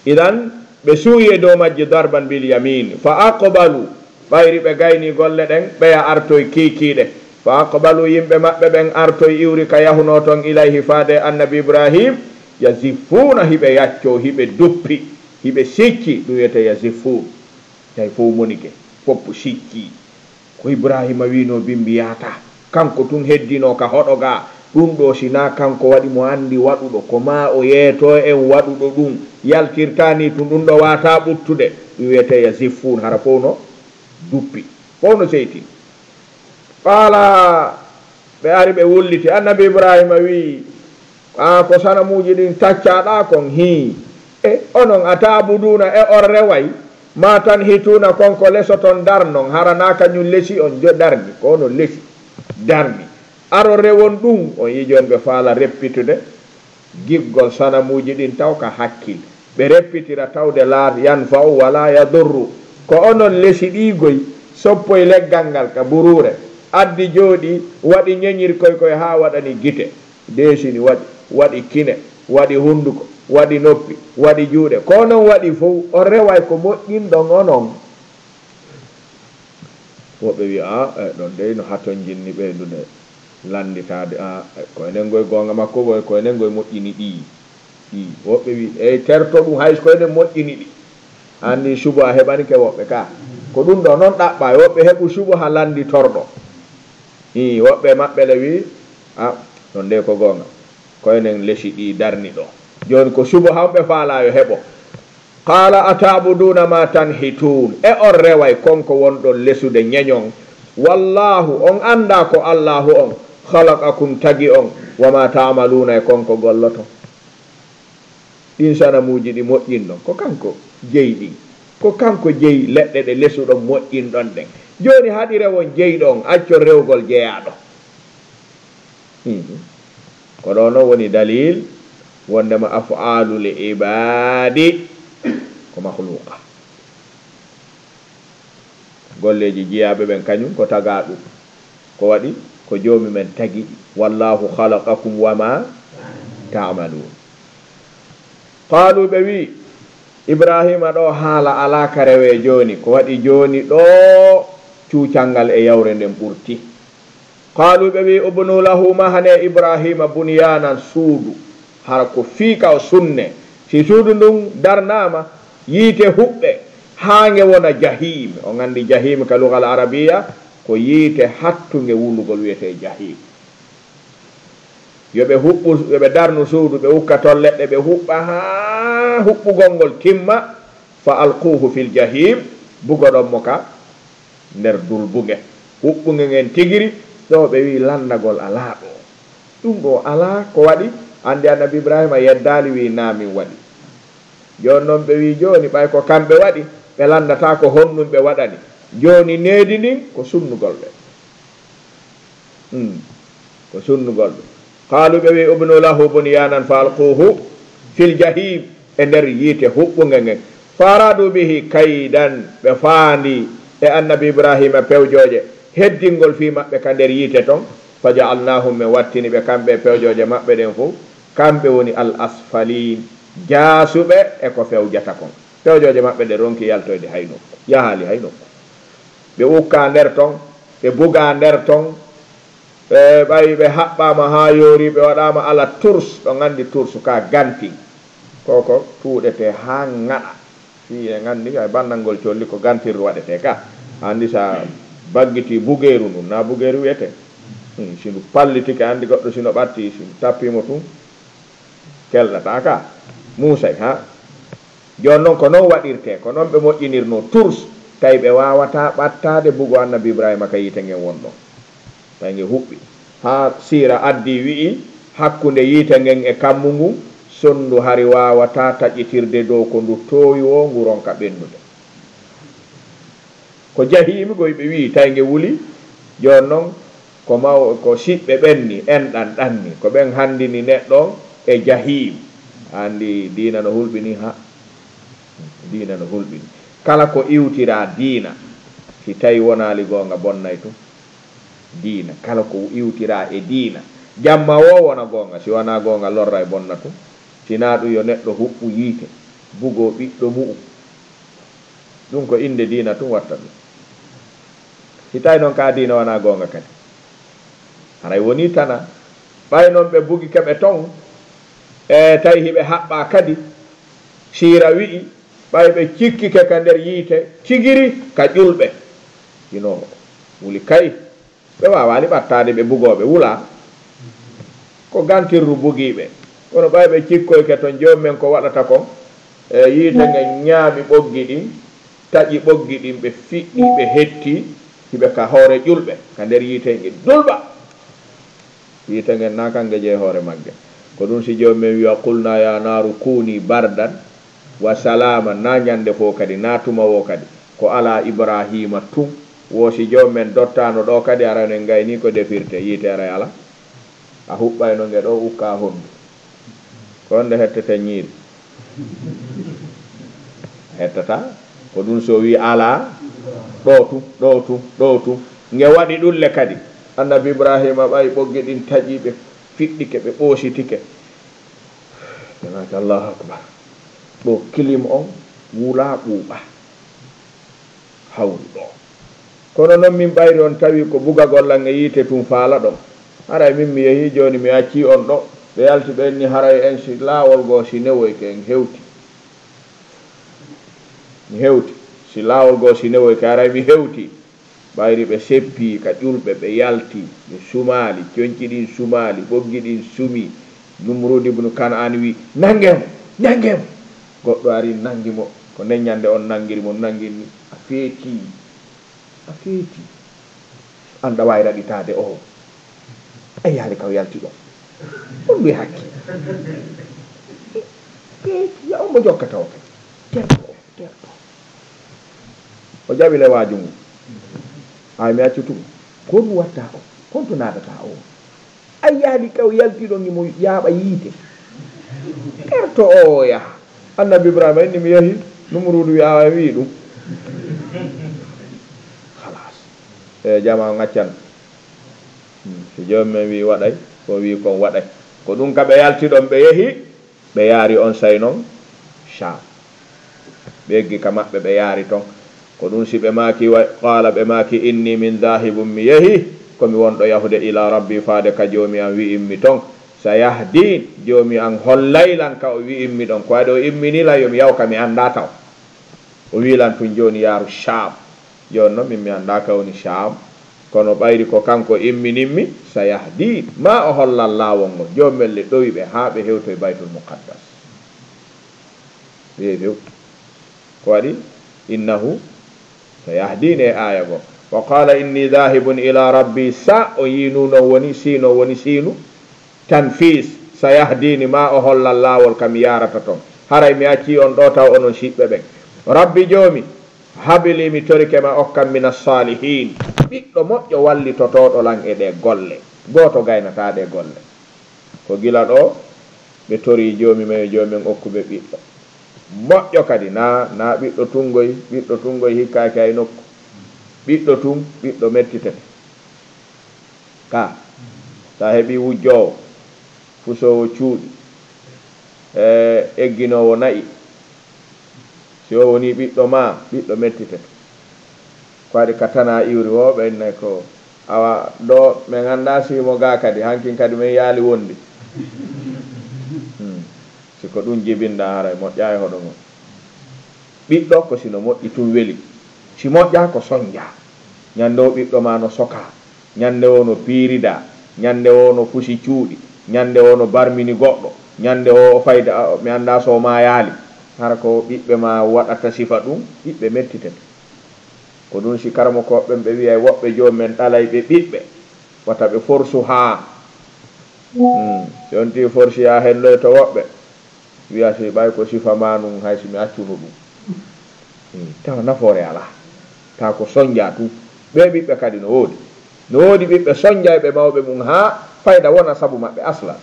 Idan, ɓe suuyi e dow majji darban bil yamin. Fa aqbalu, ɓayri ɓe gayni golle ɗen, ɓeya artoy kiikiiɗe. Fa aqbalu, yimɓe maɓɓe ɓen artoy iwri ka yahunoo ton ilayhi faade Annabi Ibrahim, yaziffuuna, hiɓe yaccoo, hiɓe duppi, hiɓe sicci, ɗum wiyetee yaziffuun. Tawi fof monike, foppu sicci. Ko Ibrahima wiinoo bimbi yahata. Kanko tun heddinoo ka hoɗo ga. Ɗum ɗo si na kanko waɗi mo anndi waɗuɗo, ko ma o yeeto en waɗuɗo ɗum. Yaltirta ni tun ɗum ɗo wata ɓuttude. Ɗum wiyetee yaziffuun, hara fof no duppi. Fof no seytini. Qaala, ɓe ari ɓe wulliti. Annabi Ibrahima wi'i, "Aa, ko sanamuuji ɗin taccaɗaa kon, hii. E onon, a taabuduuna, e on reway, ma tanhituuna kon ko lesoton darnon, hara na kañum lesi on jo darni, ko onon lesi darni. Aro rewon ɗum, on yi'i jooni ɓe faala reppitude." Giggol sanamuuji ɗin taw ka hakkil. Ɓe reppitira tawde laa yanfa'u wala yadurru. Ko onon lesi ɗii goy, soppoy leggal ngal ka buruure, addi jooɗi, waɗi ñeñirkoy koy haa waɗani gite, deesini waɗi, waɗi kine, waɗi hunduko, waɗi noppi, waɗi juuɗe. Ko onon waɗi fow, on reway ko moƴƴinɗon onon. Woɓɓe wi'a, "A, e, ɗon dey no haton jinni ɓeydude lannditaade." A, e, ko enen ngoy goonga makko, ko, ko enen ngoy moƴƴini ɗii. Ɗii. Woɓɓe wi, "Ey, terto ɗum, hay ko enen moƴƴini ɗi." Anndi subu a heɓani ke woɓɓe ka. Ko ɗum ɗo noon ɗaɓɓa, woɓɓe heɓu subu ha lannditorɗo. Ii, woɓɓe maɓɓe le wi, "A, ɗon dey ko goonga. Ko enen lesi ɗii darni ɗo." Jooni ko subu hawɓe faala yo heɓo. Qaala, "Ata'buduuna maa tanhituun." E on reway kon ko wonɗon lesude ñeñon? "Wallaahu, on anndaa ko Allaahu on, khalaqakum, tagi on, wa maa ta'maluuna, e kon ko golloton." Ɗin sanamuuji ɗi moƴƴinɗon, ko kanko jeyi ɗin. Ko kanko jeyi leɗɗe ɗe lesuɗon moƴƴinɗon ɗen. Jooni haɗi rewon jeyɗo on, accon rewgol jeyaaɗo. Mhm. Ko ɗo noon woni dalil wondema af'aalul ibaadi ko makhluuqa. Golleeji jiyaaɓe ɓen kañum ko tagaa ɗum. Ko waɗi? Ko Joomi men tagi ɗi. "Wallaahu khalaqakum wa ma ta'maluun." Qaaluu, ɓe wi'i, Ibraahiima ɗo haala alaa ka rewee jooni. Ko waɗi jooni ɗo cuucal ngal e yawre nden ɓurti. Qaaluu, ɓe wi'i, "Ubnu lahu," mahanee Ibraahiima, "bunyaanan," suudu. Hara ko fii ka o sunne. Si suudu ndun darnaama, yiite huɓɓe, haa nge wona jahiim. On anndi jahiim ka lugal arabiya, ko yiite hattunge wulugol wi'etee jahiim. Yo ɓe huɓɓu, yo ɓe darnu suudu, ɓe ukka ton leɗɗe, ɓe huɓɓa haa huɓɓugol ngol timma, "fa alquuhu fil jahiim," bugoɗon mo ka nder dulbunge. Huɓɓunge ngen tigiri, ɗo ɓe wi'i lanndagol alaa ɗo. Ɗum ɗo alaa ko waɗi, anndi Annabi Ibraahiima yeddaali, wi'i, "Naa min waɗi." Jooni non ɓe wi'i, jooni ɓay ko kamɓe waɗi, ɓe lanndataa ko honɗum ɓe waɗani. Jooni needi ndin ko sunnugol ɓe. Hmm. Ko sunnugol ɓe. Qaaluu, ɓe wi'i, "Ubnu lahu bunyaanan fa alquuhu fil jahiim," e nder yiite huɓɓunge ngen. "Fa araaduu bihi kaydan," ɓe faandi e Annabi Ibraahiima pewjooje, heddingol fii maɓɓe ka nder yiite ton. "Fa ja'alnaahum," men wattini ɓe kamɓe e pewjooje maɓɓe ɗen fow, kamɓe woni al asfaliin, jaasuɓe e ko fewjata kon. Pewjooje maɓɓe ɗe ronki yaltoyde hay nokku, yahaali hay nokku. Ɓe ukkaa nder ton, ɓe bugaa nder ton, ɓe ɓay ɓe haɓɓaama haa yoori, ɓe waɗaama ala turs, ɗon anndi turs ka ganti, ko ko tuuɗetee haa ŋaɗa. Fii en anndi kay bannangol colli ko gantirru waɗetee ka. Anndi sa baggiti bugeeru ndun, na bugeeru wi'etee. Hmm, si ndu pallitike, anndi goɗɗo si no ɓatti, si ndu tappii mo tun, kelɗataa ka. Muusay, ha? Jooni non ko non waɗirtee, ko non ɓe moƴƴinirnoo turs, tawi ɓe waawataa ɓattaade bugo Annabi Ibraahiima ka yiite ngen wonɗon. Tawi nge huɓɓi. Haa siira addii wi'i, hakkunde yiite ngen e kammu ngun, sonndu hari waawataa taƴitirde dow ko ndu toowi woo ngu ronka ɓennude. Ko jahiimi goy ɓe wi'i, tawi nge wuli. Jooni non, ko maw-, ko siɓɓe ɓen ni, enɗan ɗan ni, ko ɓen hanndini neɗɗo on e jahiim. Anndi diina no hulɓini, ha? Diina no hulɓini. Kala ko iwtiraa diina, si tawi wonaali goonga, bonnay tun. Diina, kala ko iwtiraa e diina, jamma woo wona goonga, si wanaa goonga, lorray, bonna tun. Si naa ɗun, yo neɗɗo huɓɓu yiite, bugoo ɓiɗɗo mu'un. Ɗun ko innde diina tun watta ɗun. Si tawi non ka diina wanaa goonga kadi, haray wonii tanaa. Ɓay non ɓe bugike ɓe ton, e tawi hiɓe haɓɓaa kadi, siira wi'i, ɓay ɓe cikkike ka nder yiite tigiri ka ƴulɓe, hino wuli kay. Ɓe waawaali ɓattaade ɓe bugooɓe, wulaa. Ko gantirru bugii ɓe. Kono ɓay ɓe cikkoyke ton, Joomi men ko waɗata kon, e yiite ngen ñaami ɓoggi ɗin, taƴi ɓoggi ɗin, ɓe fiɗɗi, ɓe hetti, hiɓe ka hoore ƴulɓe, ka nder yiite ngen dulba. Yiite ngen naa kange jeyi hoore magge. Ko ɗun si Joomi men wi'a, "Qulnaa yaa naaru kuunii bardan wa salaaman," naa ñande fow kadi, naa tuma woo kadi. Ko alaa Ibraahiima tun. Woo si Joomi men dottaano ɗoo kadi, aray no en gaynii ko defirtee, yiite aray alaa. A huɓɓayno nge ɗoo, ukkaa honndu. Ko honde hettete ñiiri? Hettataa. Ko ɗun so wii alaa, ɗoo tun, ɗoo tun, ɗoo tun. Nge waɗi ɗun le kadi. Annabi Ibraahiima ɓay ɓoggi ɗin taƴi, ɓe fiɗɗike, ɓe ɓoositike. Ɓe maaki, "Allaahu akbar." Ɗoo kilim on wulaa, ɓuuɓaa. Hawru ɗoo. Kono non min ɓayri on tawi ko bugagol lan e yiite tun faalaɗon. Haray min mi yehii, jooni mi accii on ɗoo. Ɓe yalti ɓen ni, haray en si laawol goo si newoyke en hewti. Mi hewti. Si laawol goo si newoyke, haray mi hewti. Ɓayri ɓe seppii ka ƴulɓe, ɓe yalti, ɓe sumaali, conci ɗin sumaali, ɓoggi ɗin sumii. Numruud ibnu Kan'aan wi'i, "Nangee mo, nangee mo." Goɗɗo ari, nangi mo. Ko nden ñande on nangiri mo, nangini, a feetii, a feetii. An ɗa waawi raɗitaade o. A yiyaali ka o yalti ɗon. On ɗum e hakke. Feetii, ya on mo jokkata o kadi. Terɗo o, terɗo. O jaɓi le waaju ngu. Ay, mi accu tun. Ko ɗum watta o? Honto naadata o? Ay, Yaali kaw yaltiɗon imo yaaɓa yiite. Kerto o yaha. Annabi Ibrahima inni mi yahi, Numuruudu wi'a a wi'i ɗum. Halas. E jama o ngaccan. Hmm, si joomum en wi'i waɗay, o wi'i kon waɗay. Ko ɗum ka ɓe yaltiɗon ɓe yahi, ɓe yaari on say non Sham. Ɓe eggi ka maɓɓe ɓe yaari ton. Ko ɗum si ɓe maaki wa, qaala ɓe maaki inni min daahibun mi yahi, ko mi wonɗo yahude ila rabbi faade ka joomi an wi'immi ton. Sa yahdin, joomi an hollay lan ka o wi'immi ɗon. Ko waɗi o immini lan yo mi yaw ka mi anndaa taw. O wi'i lan tun jooni yaaru Sham. Jooni non min mi anndaa ka woni Sham. Kono ɓayri ko kanko imminimmi, sa yahdin. Ma o hollan laawol ngol. Joomum en le ɗowi ɓe haa ɓe hewtoy Baytul Muqaddas. Ɓe hewti. Ko waɗi? Innahu sa yahdin e aaya goo. Wa qaala inni daahibun ila rabbi sa o yiinu non woni siino woni siinu. Tanfiis, sa yahdini ma o hollan laawol ka mi yaarata ton. Haray mi accii on ɗoo taw onon siɓɓe ɓen. Rabbi Joomi, habli mi torike ma okkan mina saalihiin. Ɓiɗɗo moƴƴo wallitotooɗo lan e ɗee golle. Gooto gaynataa ɗee golle. Ko gila ɗoo ɓe torii Joomi men, Joomi men okku ɓe ɓiɗɗo. Moƴƴo kadi, naa, naa ɓiɗɗo tungoy, ɓiɗɗo tungoy hikkaaki hay nokku. Ɓiɗɗo tun, ɓiɗɗo mettitete. Ka, sa heɓii wujjoowo, fusoowo cuuɗi, e egginoowo na'i, si o wonii ɓiɗɗo maa, ɓiɗɗo mettitete. Ko waɗi ka tanaa iwri woo, ɓe innay ko, awa, ɗoo, men anndaa si mo gaa kadi, hankin kadi men yaali wondi. Hmm. Si ko ɗum jibinɗaa, haray moƴƴaay hoɗo mon. Ɓiɗɗo ko si no moƴƴi tun weli. Si moƴƴaa ko sonjaa. Ñande o ɓiɗɗo maa no sokaa. Ñande o no piiridaa. Ñande o no fusi cuuɗi. Ñande o no barmini goɗɗo. Ñande o, o fayda, a, mi anndaa so o maayaali. Hara ko ɓiɓɓe maa waɗata sifa ɗum, ɓiɓɓe mettitete. Ko ɗum si karamokooɓe ɓen ɓe wi'ay woɓɓe joomum en ɗalay ɓe ɓiɓɓe. Wata ɓe forsu haa. Hmm. Si on tii forsi yaa helloyto woɓɓe. Wi'a si ɓay ko sifa maa nun, hay si mi accuno ɗum. Hmm. Tawa nafoore alaa. Tawa ko sonjaa tun. Ɓee ɓiɓɓe kadi no woodi. No woodi ɓiɓɓe sonjayɓe mawɓe mum haa fayda wona sabu maɓɓe aslan.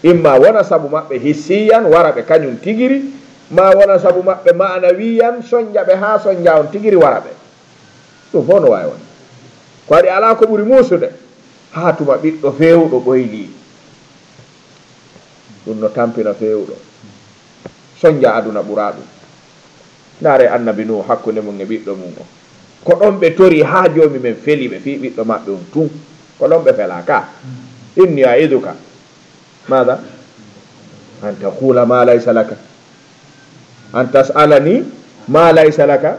Imma wona sabu maɓɓe hissiyan wara ɓe kañum tigiri, maa wona sabu maɓɓe ma'anawiyan sonja ɓe haa sonja on tigiri wara ɓe. Ɗum fof no waawi wonde. Ko waɗi alaa ko ɓuri muusude haa tuma ɓiɗɗo feewuɗo ɓoylii. Ɗum no tampina feewuɗo. Sonja aduna ɓuraa ɗum. Ndaaree annabi Nuuhu hakkunde mum e ɓiɗɗo mum on. Ko ɗon ɓe torii haa Joomi men feli ɓe fii ɓiɗɗo maɓɓe on tun. Ko ɗon ɓe felaa ka. Inni a'iduka. Maada? An taqula ma laysa laka. An tas'alani ma laysa laka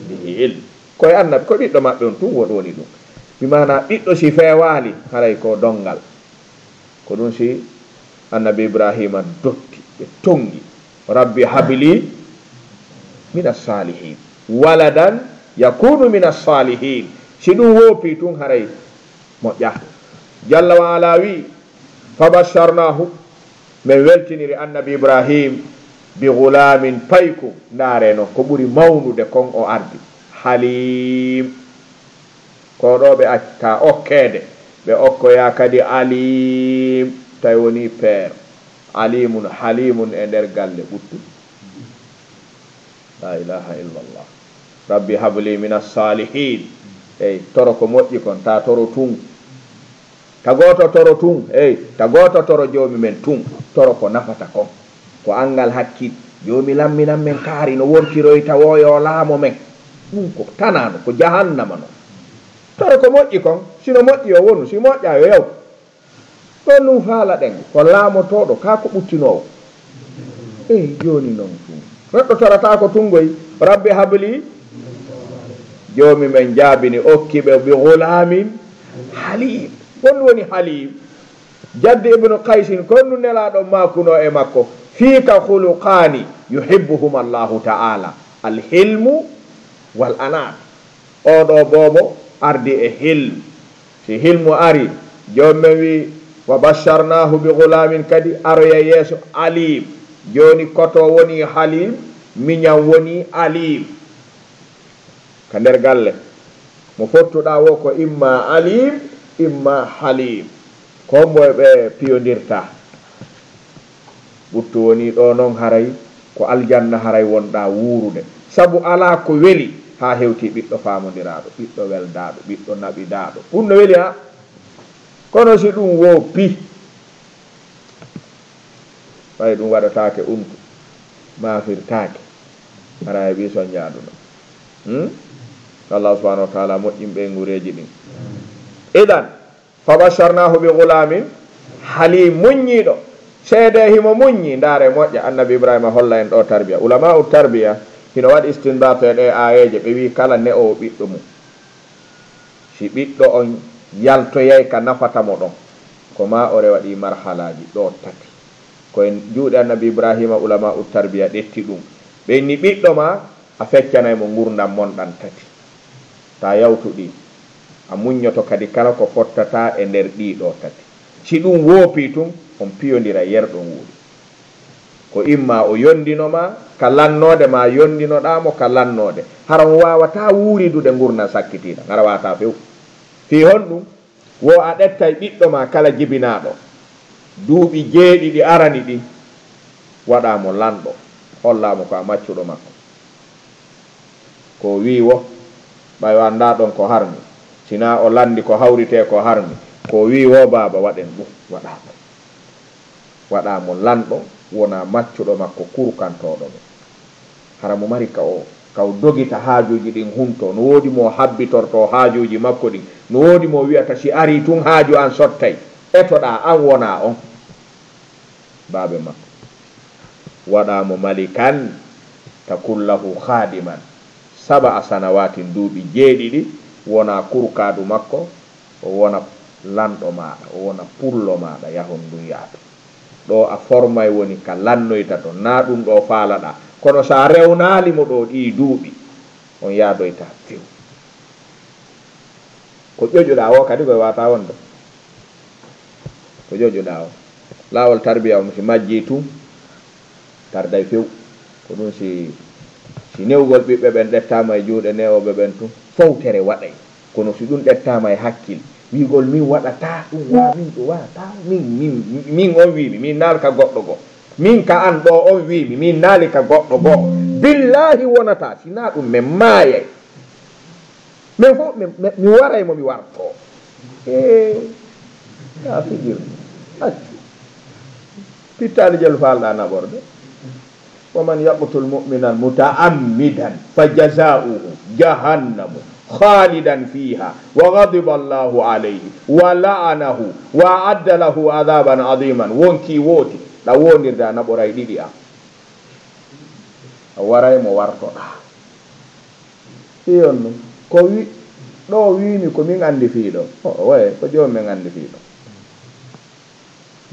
bihi ilm. Ko e annabi, ko ɓiɗɗo maɓɓe on tun won woni ɗum. Bi maanaa ɓiɗɗo si feewaali, haray ko donngal. Ko ɗum si annabi Ibraahiima dotti, ɓe tonngi. Rabbi habli mina saalihiin. Waladan yakunu mina saalihiin. Si ɗum woopii tun, haray moƴƴa. Jalla wa Alaa wi'i, fabasharnaahu, men weltiniri annabi Ibraahiim, bi gulaamin payku, ndaaree non, ko ɓuri mawnude kon o ardi, haliim. Ko ɗoo ɓe acca okkeede, ɓe okkoyaa kadi aliim, tawi wonii peer. Aliimun, haliimun e nder galle ɓuttu. La ilaha illallah. Rabbi habli mina saalihiin. Ey, toro ko moƴƴi kon, ta toro tun. Ta gooto toro tun, ey, ta gooto toro Joomi men tun. Toro ko nafata kon. Ko anngal hakkil. Joomi lamminan men kaari no wontiroyta woo yo laamo men. Ɗum ko tanaano, ko jahannama non. Toro ko moƴƴi kon, si no moƴƴi yo wonu, si moƴƴaa yo yaw. Ɗon ɗum faalaɗen, ko laamotooɗo, kaa ko ɓuttinoowo. Ey, jooni non tun. Neɗɗo torataako tun goy, Rabbi habli, Joomi men jaabini, okki ɓe bi gulaamin haliim. Honɗum woni haliim? Jaddi Ibnu Qaysin, ko honɗum Nelaaɗo maakunoo e makko? Fiika khuluqaani yuhibbuhuma Allaahu ta'aala, al-hilmu wal anaat. Oo ɗoo boobo ardi e hilm. Si hilmu ari, Joomi men wi'i, wa basharnaahu bi gulaamin kadi aroya yeeso aliim. Jooni koto woni haliim, miñan woni aliim. Ka nder galle, mo fottuɗaa woo ko imma aliim, imma haliim. Ko mbo e ɓe piyondirta. Ɓuttu woni ɗo noon haray ko aljanna haray wonɗa wuurude. Sabu alaa ko weli haa hewti ɓiɗɗo faamondiraaɗo, ɓiɗɗo weldaaɗo, ɓiɗɗo naɓidaaɗo. Ɗum no weli ha? Kono si ɗum woppi, ɓay ɗum waɗataake untu, maafirtaake, hara heɓi soñde aduna. Hmm? Ko Allah subhanahu wa taala moƴƴin ɓeynguureeji ɗin. Idan, fabasharnahu bi gulamin halim, muññiiɗo. Seede himo muññi, ndaare moƴƴa. Annabi Ibrahima holla en ɗo tarbiya. Ulama'u tarbiya hino waɗi istinbaat e ɗe aayeeje, ɓe wi'i kala ne'oowo ɓiɗɗo mum, si ɓiɗɗo on yaltoyay ka nafata mo ɗon, ko ma o rewa ɗi marhalaaji ɗo tati. Ko e juuɗe Annabi Ibrahima ulama'u tarbiya ƴetti ɗum. Ɓe inni ɓiɗɗo ma, a feccanay mo ngurndan mon ɗan tati. Ta yawtu ɗi, a muññoto kadi kala ko fottata e nder ɗii ɗo tati. Si ɗum woopii tun, on piyondira yer ɗon wuuri. Ko imma o yondino ma ka lannoode, ma yondinoɗaa mo ka lannoode. Hara on waawataa wuuridude ngurndan sakkitiiɗan, hara waawataa few. Fii honɗum? Wo a ƴettay ɓiɗɗo ma kala jibinaaɗo duuɓi jeeɗiɗi arani ɗin, waɗaa mo lanɗo, hollaa mo ko a maccuɗo makko. Ko o wi'i wo, ɓay o anndaa ɗon ko harmi, si naa o lanndi ko hawritee ko harmi, ko o wi'i wo, baaba, waɗen ɗum, waɗaa ɗum. Waɗaa mo lanɗo, wonaa maccuɗo makko kurkantooɗo mo. Hara mo mari ka o, ka o dogita haajuuji ɗin huntoo, no woodi mo habbitortoo haajuuji makko ɗin, no woodi mo wi'ata si arii tun haaju an sottay, etoɗaa an wonaa on. Baabe makko. Waɗaa mo malikan, takun lahu khadiman, saba'a sanawatin, duuɓi jeeɗiɗi, wonaa kurkaadu makko, o wona lanɗo maaɗa, o wona pullo maaɗa, yahon ndun yaadu. Ɗo a formay woni ka lannoyta ton, naa ɗum ɗo faalaɗaa. Kono so a rewnaali mo ɗo ɗii duuɓi, on yaadoyta few. Ko ƴoƴuɗaa o kadi ko e waata wonde. Ko ƴoƴuɗaa o. Laawol tarbiya on si majjii tun, tarday few. Ko ɗum si, si newgol ɓiɓɓe ɓen ɗettaama e juuɗe ne'ooɓe ɓen tun, fowtere waɗay. Kono si ɗum ɗettaama e hakkil, wi'ugol min waɗataa, ɗum waa min, ɗum waataa, min, min, min on wiimi, min naali ka goɗɗo goo. Min ka an ɗo on wiimi, min naali ka goɗɗo goo. Billaahi wonataa, si naa ɗum men maayay. Men fof, men, men, mi waray mo mi wartoo. Ee, ka fijirde. Accu. Pittaali jelu faalɗaa naɓorde. ومن يقتل مؤمنا متعمدا فجزاؤه جهنم خالدا فيها وغضب الله عليه ولعنه وأعد له عذابا عظيما. Wonkii wooti, ɗa wondirde a naɓoray ɗiɗi an. A waray mo wartoɗaa. Fii on ɗum. Ko wi-, ɗo wiimi ko min anndi fii ɗo. O, o waye, ko joom men anndi fii ɗo.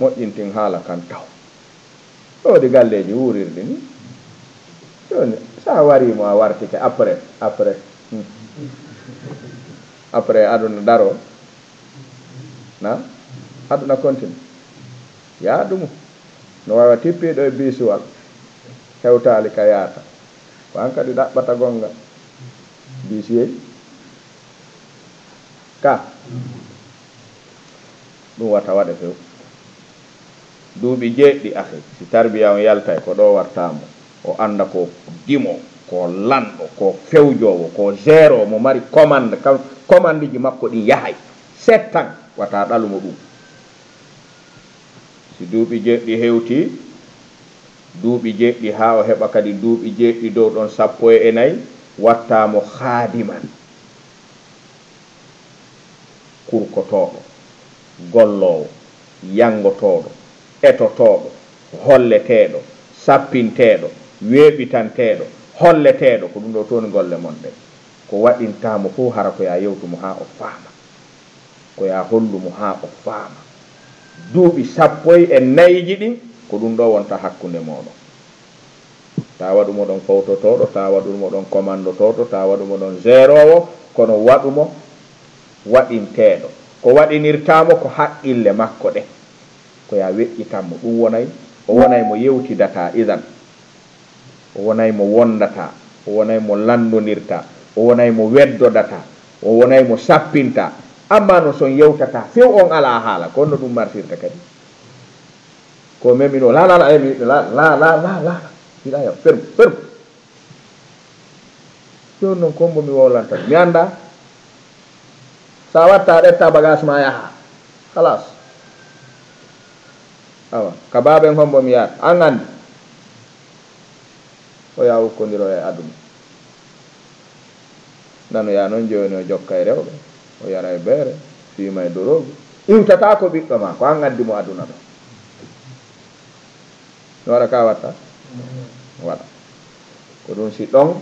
Moƴƴintin haala kan taw. Ɗo ɗi galleeji wuurirɗi ni. Jooni, so a warii mo a wartike après, après. Hmm. Après aduna daro. Na? Aduna continue. Yaa ɗum. No waawa tippiiɗo e biisuwal. Hewtaali ka yaata. Ko an kadi ɗaɓɓata gonga. Biisiyey. Ka. Ɗum wata waɗe few. Duuɓi jeeɗɗi, akhi, si tarbiya on yaltay, ko ɗo wartaa mo. O annda ko dimo, ko lanɗo, ko fewjoowo, ko zéro, mo mari commande, kam, commande ji makko ɗin yahay. Settan, wata ɗalu mo ɗum. Si duuɓi jeeɗɗi hewti, duuɓi jeeɗɗi haa o heɓa kadi duuɓi jeeɗɗi dow ɗon sappo e nayi, watta mo khadiman. Kurkotooɗo, golloowo, yanngotooɗo, etotooɗo, holleteeɗo, sappinteeɗo, weeɓitanteeɗo, holleteeɗo, ko ɗum ɗo toon golle mon ɗe. Ko waɗintaa mo fof hara ko yaa yewtu mo haa o faama. Ko yaa hollu mo haa o faama. Duuɓi sappo e nayiji ɗin, ko ɗum ɗo wonta hakkunde mooɗon. Taa waɗu mo ɗon fowtotooɗo, taa waɗu mo ɗon komandotooɗo, taa waɗu mo ɗon zeeroowo, kono waɗu mo waɗinteeɗo. Ko waɗinirtaa mo ko haqqille makko ɗe. Ko yaa weƴƴitan mo. Ɗum wonay, o wonay mo yewtidataa idan. O wonay mo wondataa. O wonay mo lanndondirtaa. O wonay mo weddodataa. O wonay mo sappintaa. Amma noon so on yewtataa few, on alaa haala, ko honno ɗum marsirta kadi? Ko memino la la la, eh, mi la la la la la. Hiɗa yaw ferm ferm. Jooni noon ko mbo mi wowlanta mi anndaa. So a watta a ƴetta bagage ma yaha. Halas. Awa ka baaben hombo mi yaata an anndi. O yaha ukkondiro e aduna. Nanoyaa noon jooni o jokka e rewɓe, o yara e beere, fiima e doroogu. Iwtataa ko ɓiɗɗo maa, ko aan addi mo aduna ɗo. No waɗa ka watta? Waɗa. Ko ɗum si ɗon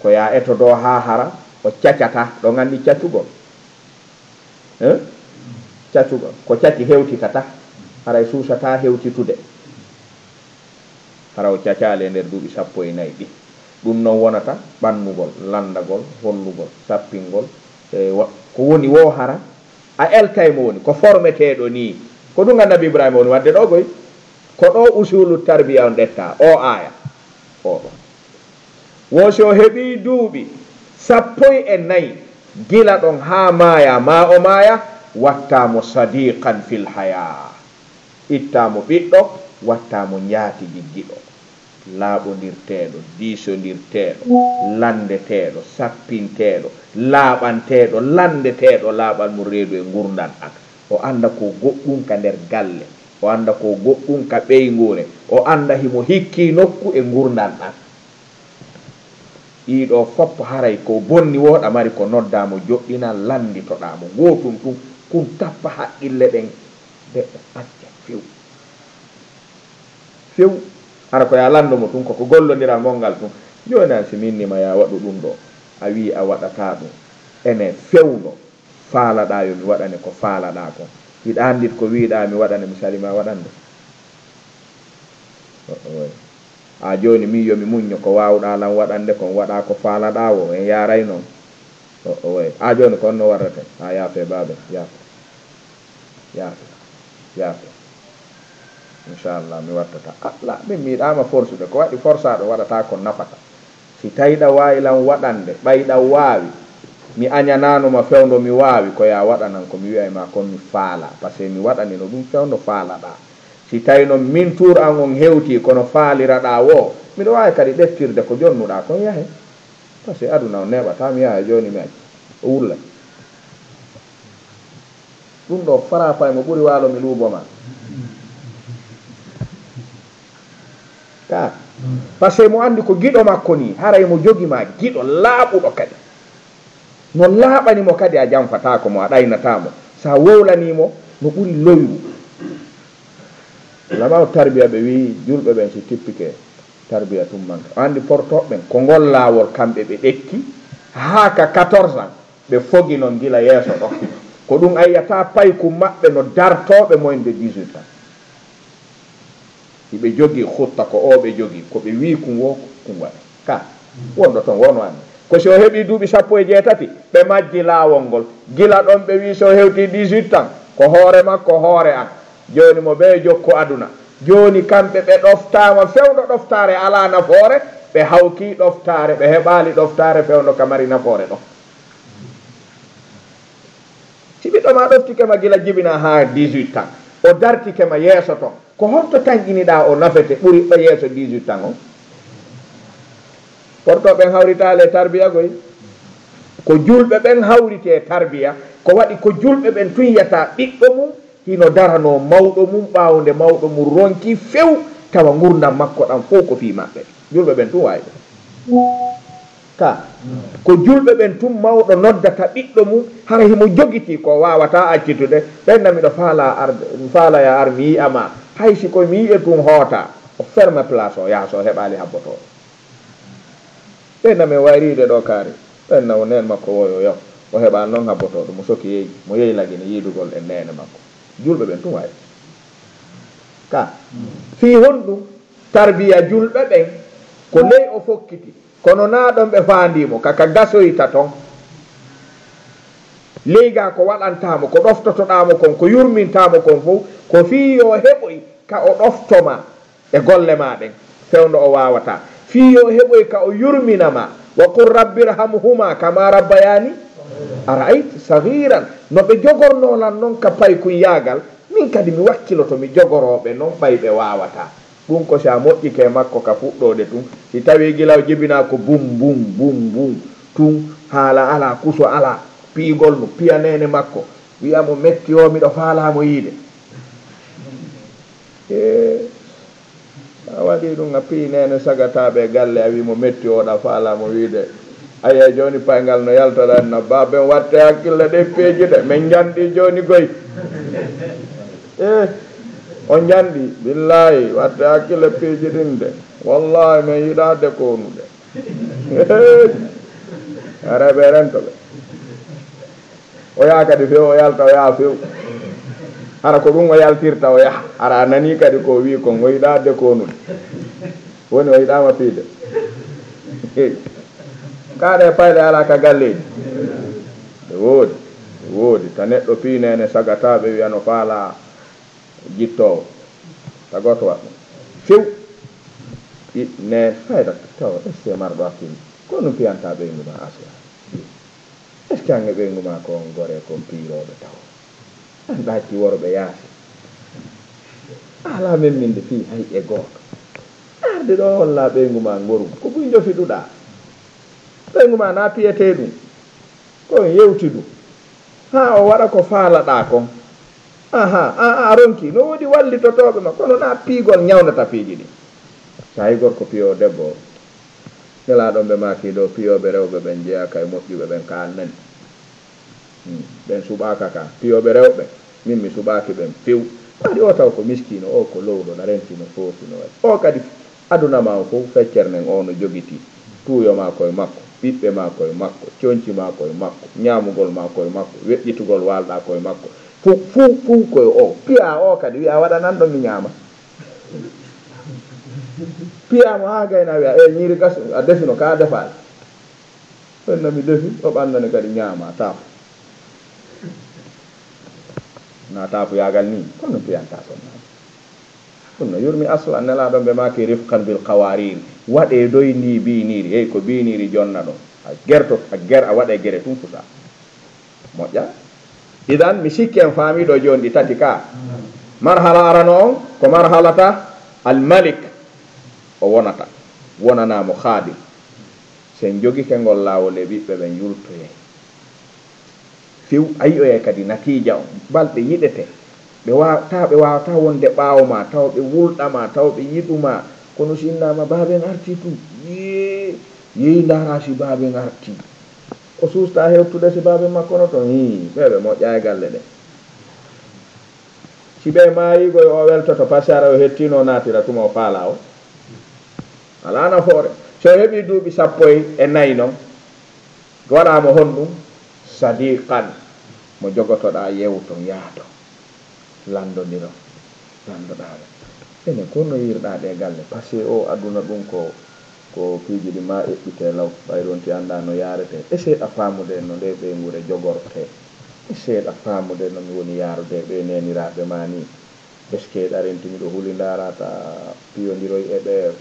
ko yaa etodoo haa hara o cacataa, ɗon anndi cacugol. Eh? Cacugol. Ko caci hewtitata. Haray suusataa hewtitude. Hara o cacaali e nder duuɓi sappo e nayi ɗi. Ɗum noon wonata ɓannugol, lanndagol, hollugol, sappingol. E wa-, ko woni woo hara a eltay mo woni, ko formeteeɗo nii. Ko ɗum Annabi Ibrahima woni waɗde ɗoo koy. Ko ɗoo usulu tarbiya on ɗetta, oo aaya. Oo ɗoo. Wo si o heɓii duuɓi sappo e nayi, gila ɗon haa maaya, maa o maaya, wattaa mo sadiqan fil hayaa. Ittaa mo ɓiɗɗo, wattaa mo njaatigi giɗo. Laaɓondirteeɗo, diisondirteeɗo, lanndeteeɗo, sappinteeɗo, laaɓanteeɗo, lanndeteeɗo, laaɓan mo reedu e ngurndan ɗan. O annda ko goɗɗum ka nder galle, o annda ko goɗɗum ka ɓeynguure, o annda himo hikkii nokku e ngurndan ɗan. Ɗii ɗoo fof haray ko bonni wooɗa mari ko noddaa mo, joɗɗinaa, lannditoɗaa mo. Gootum tun, kun tappa haqqille ɗen, de acca few. Few. Hara ko yaa lanndo mo tun, koko gollondiral mon ngal tun. Jooni an si mi inni ma yaa waɗu ɗum ɗoo, a wi'i a waɗataa ɗum. Ene fewndo. Faalaɗaa yo mi waɗane ko faalaɗaa kon. Hiɗa anndi ko wi'uɗaa mi waɗane, mi salii ma waɗande. O, o, a jooni min yo mi muñño ko waawuɗaa lan waɗande kon, waɗaa ko faalaɗaa woo, en yaaray non. O, o, a jooni ko honno warrete? A yaafe baabe, yaafe. Yaafe. Yaafe. Inchallah, mi wattata. A, la, min mi yiɗaama forsude. Ko waɗi forsaaɗo waɗataa ko nafata. Si tawi ɗa waawi lan waɗande, ɓay ɗa waawi, mi añanaano ma fewndo mi waawi, ko yaa waɗanan ko mi wi'ay ma kon mi faalaa. Parce que mi waɗanino ɗum fewndo faalaɗaa. Si tawi non min tuur an on hewtii kono faaliraɗaa woo, miɗo waawi kadi ɗeftirde ko jonnuɗaa kon yahe. Parce que aduna on neeɓataa, mi yaha jooni mi acca. O wulla. Ɗum ɗoo farapay mo ɓuri waalo mi luubo ma. Ka. Parce que mo anndi ko giɗo makko nii, haray mo jogi ma giɗo laaɓuɗo kadi. No laaɓani mo kadi a janfataako mo, a ɗaynataa mo. Sa wowlanii mo, no ɓuri loyru. Ulama o tarbiya ɓe wi'i julɓe ɓen si tippike tarbiya tun manke. O anndi portooɓe ɓen, ko ngol laawol kamɓe ɓe ɗekki, haa ka quatorze ans, ɓe fogi non gila yeeso ɗon. Ko ɗum a yi'ata payku maɓɓe no dartoo ɓe moins de dix-huit ans. Hiɓe jogii hutta ko oo ɓe jogii, ko ɓe wii kun woo kun waɗa. Ka, wonɗo ton woo no anndi. Ko si o heɓii duuɓi sappo e jeetati, ɓe majji laawol ngol. Gila ɗon ɓe wii si o hewtii dix-huit ans, ko hoore makko, hoore an. Jooni mo bee jokku aduna. Jooni kamɓe ɓe ɗoftaama fewndo ɗoftaare alaa nafoore, ɓe hawkii ɗoftaare, ɓe heɓaali ɗoftaare fewndo ka mari nafoore ɗon. Si ɓiɗɗo ma ɗoftike ma gila jibinaa haa dix-huit ans, o dartike ma yeeso ton, ko honto tanƴiniɗaa o nafete ɓuri ɗo yeeso dix-huit ans on? Portooɓe ɓen hawritaali e tarbiya koy. Ko julɓe ɓen hawriti e tarbiya, ko waɗi ko julɓe ɓen tun yiyata ɓiɗɗo mum hino daranoo mawɗo mum ɓaawo nde mawɗo mum ronki few, tawa ngurndan makko ɗan fow ko fii maɓɓe. Julɓe ɓen tun waawi ɗum. Ka, ko julɓe ɓen tun mawɗo noddata ɓiɗɗo mum, hara himo jogitii ko waawataa accitude. Ɓen na miɗo faalaa arde, mi faalaya ar mi yi'a ma. Hay si ko mi yi'e tun hoota, o ferme place o yaha so o heɓaali habbotooɗo. Ɓen na men wayriide ɗo kaari. Ɓen na o neen makko woyo yo. O heɓaali non habbotooɗo. Mo soki yehi, mo yehi lagine yiidugol e neene makko. Julɓe ɓen tun waawi. Ka, fii honɗum? Tarbiya julɓe ɓen ko ley o fokkiti, kono naa ɗon ɓe faandii mo, ka ka gasoyta ton. Ley gaa ko waɗantaa mo, ko ɗoftotoɗaa mo kon, ko yurmintaa mo kon fow, ko fii yo heɓoy ka o ɗofto ma e golle maa ɗen, fewndo o waawataa. Fii yo heɓoy ka o yurmina ma, wa qul rabbi irhamhuma kama rabbayani. A ra'ayt sagiran, no ɓe jogornoo lan non ka paykunyaagal, min kadi mi wakkiloto mi jogoroo ɓe non ɓay ɓe waawataa. Ɗun ko si a moƴƴike e makko ka fuɗɗoode tun, si tawii gila o jibinaa ko bum, bum, bum, bum, tun haala alaa, kuso alaa, piyugol mo, piya neene makko, wi'a mo metti o, miɗo faalaa mo yiide. Ee, a waɗii ɗun, a pii neene sagataaɓe e galle, a wii mo metti o, ɗa faalaa mo wiide. Aye, jooni payngal no yalta ɗan, na baaben, watte hakkille ɗen piiji de, min njanɗii jooni goy. Ee, on njanɗii, billaahi, watte hakkille piiji ɗin de. Wallaahi, min yiɗaa de koonude. Hara ɓe rento ɓe. O yaha kadi few, o yalta, o yaha few. Hara ko ɗun o yaltirta, o yaha. Hara a nanii kadi ko o wii kon, o yiɗaa de koonude. Woni o yiɗaama piide. Kaɗe payle alaa ka galleeji. Ɗe woodi, ɗe woodi. Ta neɗɗo pii neene sagataaɓe wi'a no faalaa jittoowo. Ta gooto waɗ ɗun. Few. Ɗi neen fayda tawa, est-ce que marɗo hakkille? Ko ɗun piyantaa ɓeyngu maa Asiya? Est-ce que an e ɓeyngu maa ko on goree, ko on piirooɓe tawa? An ɗaacci worɓe yaasi. A alaa memminde fii hay e gooto. Arde ɗoo hollaa ɓeyngu maa ngorgu. Ko buy njofiɗuɗaa. Ɓeyngu maa naa piyetee ɗun. Ko on yewti ɗun. Haa o waɗa ko faalaɗaa kon. Aha, a, a ronki. No woodi wallitotooɓe ma, kono naa piigol ñawnata piiji ɗin. So hay gorko piyoowo debbo o, Nelaaɗo on ɓe maaki ɗoo, piyooɓe rewɓe ɓen jeyaaka e moƴƴuɓe ɓen, ka an nani. Hmm, ɓen suɓaaka ka. Piyooɓe rewɓe, min mi suɓaaki ɓen few. Kadi o taw ko miskiino, o ko lowɗo, na renti, no foofi, no waɗi. O kadi aduna maa on fow, feccere nden o no jogitii. Tuuyo maa ko e makko, ɓiɓɓe maa ko e makko, conci maa ko e makko, ñaamugol maa ko e makko, weƴƴitugol waalɗaa ko e makko. Fow, fow, fow ko e o. Piyaa o kadi, wi'a waɗanan ɗo mi ñaama. Piyaa mo haa gayna wi'a, e ñiiri gas, a defino ka, a defaali. Ɓen no mi defi, o ɓannane kadi ñaama, taafu. Na taafuyaagal nii, kono piyantaa sonnaaɓe. Ɗun no yurmi asla, Nelaaɗo on ɓe maaki rifqan bil qawarir. Waɗee doy ndii biiniiri, hey ko biiniiri jonna ɗon. A gerto, a ger, a waɗa e gere tun fusa. Moƴƴa. Idan, mi sikki en faamii ɗoo jooni ɗi tati ka. Marhala arano on, ko marhalata al malik. O wonata, wonanaa mo khaadim. Si en jogike ngol laawol e ɓiɓɓe ɓen yultoyay. Few, a yi'oyay kadi natiija on. Balɗe yiɗete. Ɓe waa-, tawa ɓe waawataa wonde ɓaawo maa, tawa ɓe wulɗa maa, tawa ɓe yiɗu maa. Kono si innaama baaben artii tun, yee, yeey ndaaraa si baaben artii. O suustaa hewtude si baaben makko no ton, hii, ɓee ɓe moƴƴaa e galle ɗen. Si ɓe maayii goy, o weltoto, pasara o hettiino, o naatira tuma o faalaa o. Alaa nafoore. So o heɓii duuɓi sappo e nayi non, waɗaa mo honɗun? Sadiqan. Mo jogotoɗaa, yewton, yaaton. Lanndondiron. Lanndoɗaa ɓe. Enen, ko no yiirɗaa ɗee galle? Parce que o aduna ɗun ko, ko piiji ɗi maa eɓɓitee law. Ɓay ronti anndaa no yaaretee. Essaye ɗa faamude no ndee ɓeynguure jogortee. Essaye ɗa faamude no mi woni yaarude ɓee neeniraaɓe maa nii. Est-ce que ɗa renti miɗo huli ndaarata piyondiroy e ɓee?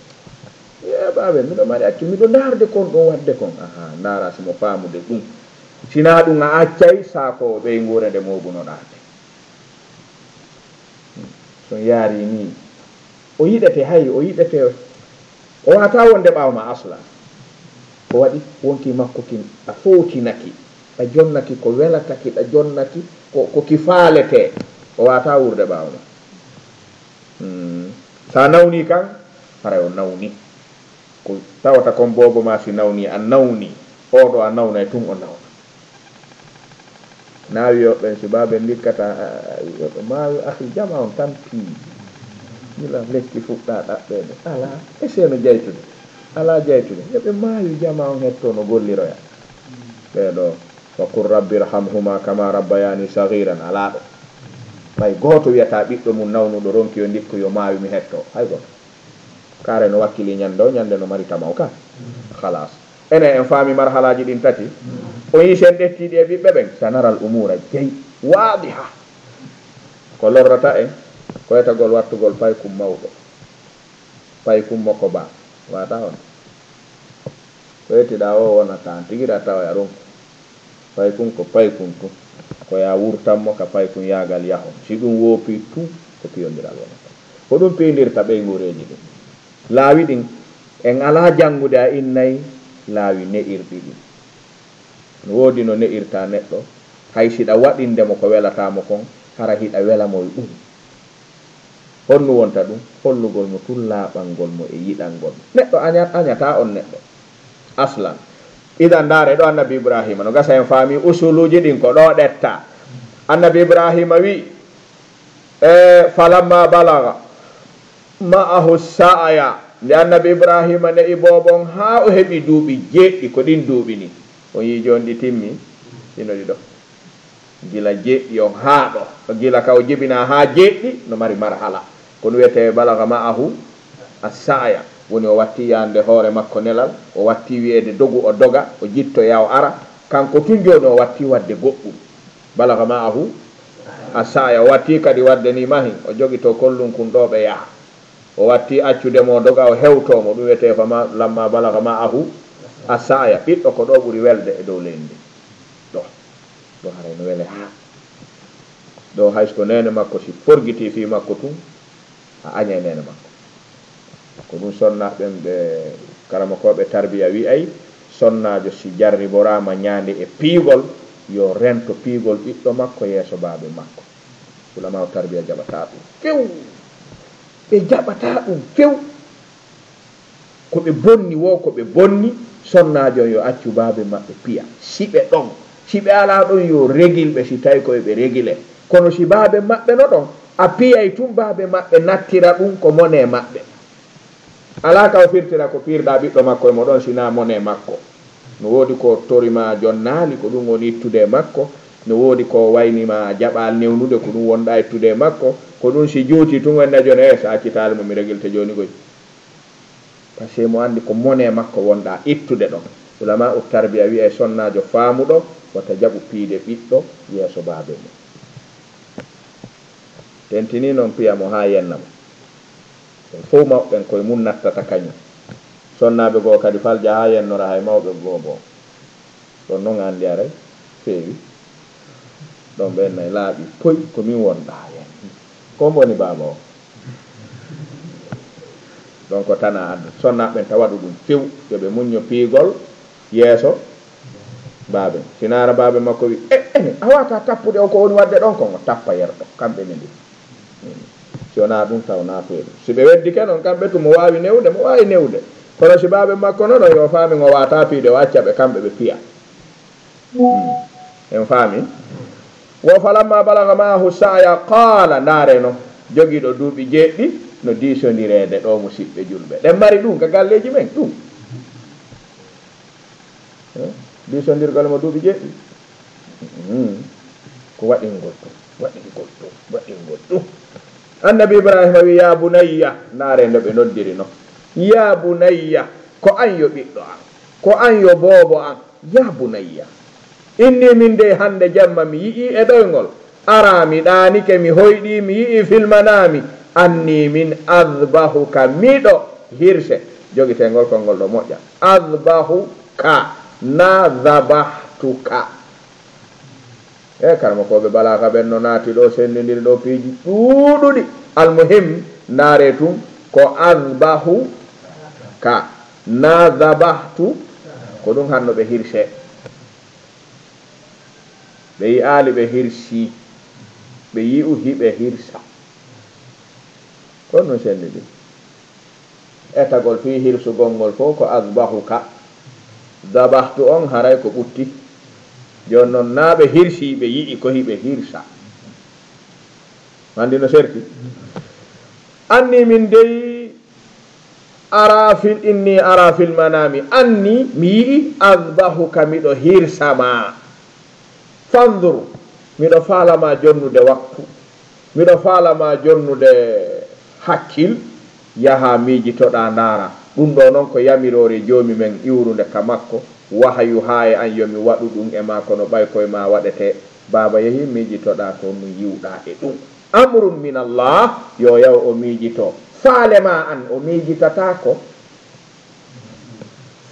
Yee, baabe, miɗo mari accu, miɗo ndaarde kon ɗon waɗde kon. Aha, ndaara si mo faamude ɗun. Si naa ɗun a accay saako ɓeynguure nde mooɓunoɗaa nde. Hmm. So yaarii nii, o yiɗete, hay, o yiɗete, o waawataa wonde ɓaawo maa aslan. Ko waɗi? Wonkii makko kin, a fowtinaki, ɗa jonnaki ko welataki, ɗa jonnaki ko, ko ki faaletee. O waawataa wuurde ɓaawo maa. Hmm. So a nawnii kan, haray o nawni. Ko tawata kon boobo maa si nawnii, a nawni. Oo ɗoo a nawnay tun o nawna. Naa wi'oɓe si baabe ndikkata, a, a, wi'oɓe maawi akhi jama on tan pii. Gila lekki fuɗɗaa ɗaɓɓeede. Alaa, e seeno jaytude. Alaa jaytude. Yo ɓe maawi jama on hetto no golliroya. Ɓee ɗoo, wa qul rabbi irhamhuma kama rabbayani saghiran. Alaa ɗo. Ɓay gooto wi'ataa ɓiɗɗo mum nawnuɗo ronki yo ndikku yo maawi mi hetto. Hay gooto. Kaare no wakkili ñande o, ñande no mari tama o ka. Khalas. Enen en faami marhalaaji ɗin tati. O yii sen ɗettiiɗi e ɓiɓɓe ɓen. Sanaral umura jey. Waadiha. Ko lorrata en, ko etagol wattugol paykum mawɗo. Paykum moko ba. Wata on. Ko ettiɗaa o wonata an tigi ɗa tawa ya ronku. Paykun ko paykun tun. Ko yaa wurtan mo ka paykun yaagal yahon. Si ɗun woopii tun, ko piyondiral wonata. Ko ɗun piyndirta ɓeynguureeji ɗin. Laawi ɗin, en alaa janngude a innay laawi ne'irɗi ɗin. No woodi no ne'irta neɗɗo, hay si ɗa waɗinde mo ko welataa mo kon, hara hiɗa wela mo e ɗun. Honnu wonta ɗun? Hollugol mo tun laaɓangol mo e yiɗangol mo. Neɗɗo aña-, añataa on neɗɗo. Aslan. Idan, ndaare ɗo Annabi Ibrahima, no gasa en faami usuluuji ɗin ko ɗo ɗetta. Annabi Ibrahima wi, e, "Falamma balaga ma'ahu sa'aya." Nde Annabi Ibrahima ne'i boobon haa o heɓi duuɓi jeeɗiɗi, ko ɗin duuɓi ni. On yi'i jooni ɗi timmi, ɗino ɗiɗo. Gila jeeɗiɗi on haa ɗo. Gila ka o jibinaa haa jeeɗiɗi, no mari marhala. Ko ɗun wi'etee balaga ma'ahu as-sa'ya. Woni o watti yaande hoore makko nelal, o watti wi'eede dogu o doga, o jittoya o ara. Kanko tun jooni o watti waɗde goɗɗun. Balaga ma'ahu as-sa'ya. O watti kadi waɗde ni mahi, o jogitoo kollunkun ɗo ɓe yaha. O watti accude mo o doga o hewtoo mo. Ɗun wi'etee fama lamma balaga ma'ahu as-sa'ya. Ɓiɗɗo ko ɗo ɓuri welde e dow leydi ndin. Ɗo. Ɗo haray no wele haa. Ɗo hay so ko neene makko, si forgitii fii makko tun, a añay neene makko. Ko ɗun sonnaaɓe ɓen ɓe karamokooɓe tarbiya wi'ay, sonnaajo si jarriboraama ñaande e piigol, yo rento piigol ɓiɗɗo makko yeeso baabe makko. Ulamaaw tarbiya jaɓataa ɗun few. Ɓe jaɓataa ɗun few. Ko ɓe bonni woo, ko ɓe bonni, sonnaajo on yo accu baabe maɓɓe piya. Si ɓe ɗon, si ɓe alaa ɗon, yo regil ɓe, si tawi ko yo ɓe regile. Kono si baabe maɓɓe no ɗon, a piyay tun baabe maɓɓe, nattira ɗun ko monee maɓɓe. Alaa ka o firtira ko piirɗaa ɓiɗɗo makko e mo ɗon, si naa monee makko. No woodi ko o tori ma jonnaali, ko ɗun woni ittude e makko. No woodi ko o wayni ma jaɓaali newnude, ko ɗun wonɗaa ittude e makko. Ko ɗun si juuti tun, o enna jooni, "Eh, sa accitaali mo, mi regilte jooni koy." Par ce que mo anndi ko monee makko wonɗaa ittude ɗon. Ulamaa'u tarbiya wi'ay sonnaajo faamuɗo wata jaɓu piide ɓiɗɗo yeeso baabe mum. Tentinii non piya mo haa yenna mo. Ɓen fow mawɓe ɓen koye mun nattata kañun. Sonnaaɓe goo kadi falja haa yennora hay mawɓe goo boo. Ɗon non anndi aray feewi. Ɗon ɓen nay laaɓi poy ko min wonɗaa heen. Ko mboni baaba o? Ɗon ko tana addu. Sonnaaɓe ɓen ta waɗu ɗun few. Yo ɓe muñño piigol yeeso baabe. Si naara baabe makko wi, "E, ene, a waawataa tappude o ko woni waɗde ɗon kon?" O tappa yerɗo. Kamɓe ne ndi. Si wonaa ɗun taw naatoyɗo. Si ɓe weddike non, kamɓe tun mo waawi newde, mo waawi newde. Kono si baabe makko non, yo faami ngo waawataa piide, o acca ɓe kamɓe ɓe piya. Hmm. En faami? Wo falamma balaga maahu sa'ya qaala, ndaare non, jogiiɗo duuɓi jeeɗiɗi, no diisondireede ɗo, musiɓɓe julɓe. Ɗen mari ɗun ka galleeji men, ɗun. Eh? Diisondirgol mo duuɓi jeeɗiɗi. Hmm. Ko waɗingol ɗun, waɗingol ɗun, waɗingol ɗun. Annabi Ibrahima wi, "Ya bunayya," ndaare nde ɓe noddiri non. "Ya bunayya," ko an yo ɓiɗɗo an, ko an yo boobo an. "Ya bunayya, inni min dey hannde jemma mi yi'ii e ɗoyngol, araa mi ɗaanike, mi hoyɗii, mi yi'ii fil manaami, anni min adbahuka, miɗo hirse." Jogitee ngol konngol ɗoo moƴƴa. Adbahuka, naa dabahtuka. E karamokooɓe balaaga ɓen no naati ɗoo, senndindiri ɗoo piiji ɗuuɗuɗi. Almuhim, ndaaree tun ko adbahuka, naa dabahtu, ko ɗun hanno ɓe hirsee. Ɓe yi'aali ɓe hirsii, ɓe yi'u hiɓe hirsa. Ko ɗun senndindiri. Etagol fii hirsugol ngol fow ko adbahuka. Dabahtu on haray ko ɓutti. Jooni non, naa ɓe hirsii, ɓe yi'i ko hiɓe hirsa. Anndi no serti? Anni min dey araa fil, inni araa fil manaami. Anni mi yi'i adbahuka, miɗo hirsa ma. Fandur, miɗo faala ma jonnude waktu, miɗo faala ma jonnude hakkil, yaha miijitoɗaa ndaara. Ɗun ɗoo non ko yamiroore Joomi men iwrunde ka makko, wahayu haa e an yo mi waɗu ɗun e maa, kono ɓay ko e maa waɗetee. Baaba, yahi miijitoɗaa ko no yi'uɗaa e ɗun. Amrun min Allah, yo yaw o miijitoo. Faale maa an o miijitataako.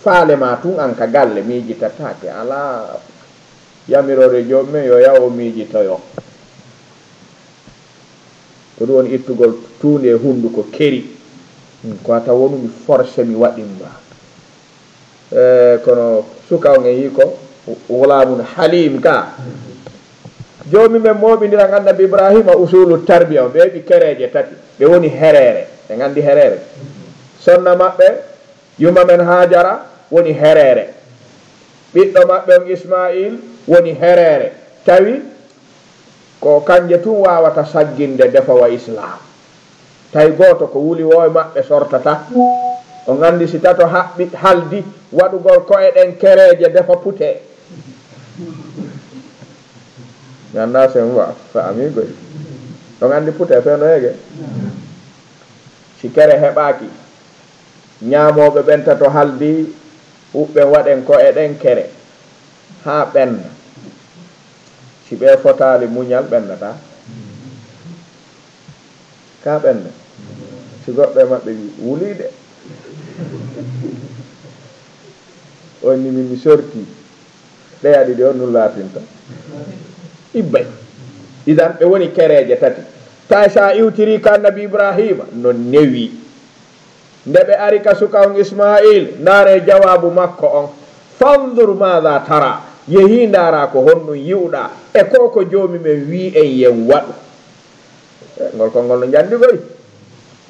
Faale maa tun an ka galle miijitataake, alaa. Yamiroore Joomi men yo yaw o miijitoyo. Ko ɗum woni ittugol tuunde e hunnduko keri. Hmm, ko a taw wonumi forcé mi waɗimma. E, kono suka on en yi ko ghulamun halim ka. Joomi men mooɓindiran Annabi Ibrahima usulu tarbiya on, ɓe heɓi kereeje tati. Ɓe woni hereere. Ɓe nganndi hereere. Sonna maɓɓe, yumma men Hajara, woni hereere. Ɓiɗɗo maɓɓe on Ismail woni hereere. Tawi ko kanje tun waawata sagginde defowa Islam. Tawi gooto ko wuli woo e maɓɓe sortata. On anndi si tato haɓɓi haldi waɗugol ko'e ɗen kereeje defa pute. Mi anndaa si on wa-, faami koy. On anndi pute fee no heege? Si kere heɓaaki, ñaamooɓe ɓen tato haldi, huɓɓen waɗen ko'e ɗen kere haa ɓenna. Si ɓe fotaali muñal, ɓennataa. Ka ɓenna. Si goɗɗo e maɓɓe wi, "Wulii de." On ni min mi sorti. Ɗeya ɗiɗi on nun laatinta. Ibbay. Idan ɓe woni kereeje tati. Tawi sa iwtiri ka Annabi Ibrahima, no newi. Nde ɓe ari ka suka on Ismail, ndaare jawaabu makko on. "Fanzur maada tara." Yehi ndaara ko honɗum yi'uɗaa. E ko ko Joomi men wii en yen waɗu. E, ngol konngol no njanndi koy.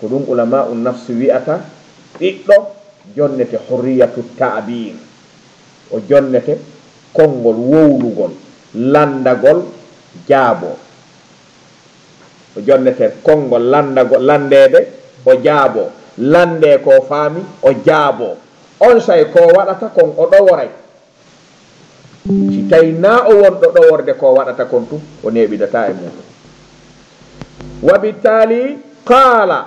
Ko ɗum ulama'u nafsi wi'ata ɓiɗɗo jonnete hurriyatu ta'bir. O jonnete konngol wowlugol, lanndagol, jaaboo. O jonnete konngol lanndago-, lanndeede, o jaaboo. Lanndee ko faami, o jaaboo. Onsay ko waɗata kon o ɗoworay. Si tawi naa o wonɗo ɗoworde ko waɗata kon tun, o neeɓidataa e muuɗum. Wa bittaali qaala,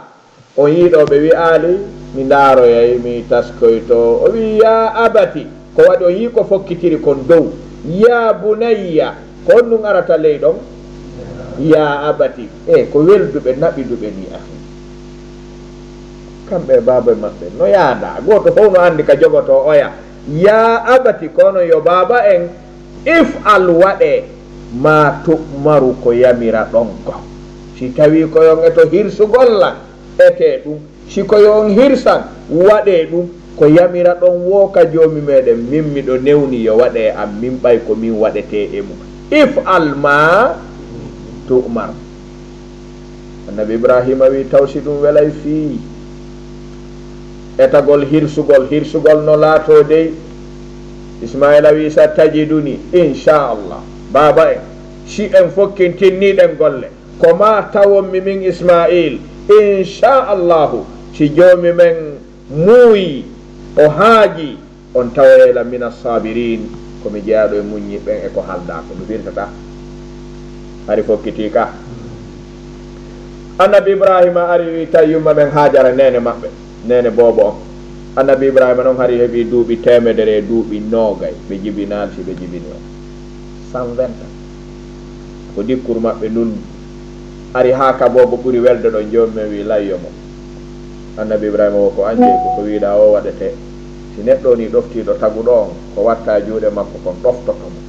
on yiɗo ɓe wi'aali, mi ndaaroyay, mi taskoyto. O wi'i, "Yaa abati," ko waɗi on yi'i ko fokkitiri kon dow. "Yaa bunayya," ko honɗum arata ley ɗon? "Yaa abati." E ko welduɓe, naɓiduɓe ni, akhi. Kamɓe e baaba maɓɓe no yaada. Gooto fow no anndi ka jogotoo oya. "Yaa abati," kono yo baaba en, "if'al," waɗee, "maa tu'maru," ko yamira ɗon ko. Si tawi ko yon eto hirsugol lan, etee ɗum. Si ko yo on hirsan, waɗee ɗum. Ko yamira ɗon woo ka Joomi meɗen, min miɗo newni yo waɗee am, min ɓay ko min waɗetee e mum. "If'al maa tu'mar." Annabi Ibrahima wi, "Taw si ɗum welay fii?" Etagol hirsugol, hirsugol no laatoo dey. Ismaila wi, "Sa tajiduni, inchallah." Baaba en, si en fokkintinni ɗen golle, ko maa tawon mi min Ismail, inchallahu, si Joomi men muuyi, o haaji, on tawoyay la mina sabirin, ko mi jeyaaɗo e muññi ɓen e ko haldaa ko mi firtata. Hari fokkitii ka. Annabi Ibrahima ari wi tawi yumma men Hajara, neene maɓɓe, neene boobo on. Annabi Ibrahima non hari heɓi duuɓi teemedere e duuɓi noogay, ɓe jibinaali si ɓe jibini on. Cent vingt ans. Ko dikkuru maɓɓe ndun ari haa ka boobo ɓuri welde ɗon, Joomi men wi layyo mo. Annabi Ibrahima wo ko an jeyi ko, ko wiɗaa o waɗetee. Si neɗɗo woni ɗoftiiɗo taguɗo on, ko watta juuɗe makko kon ɗoftoto mo.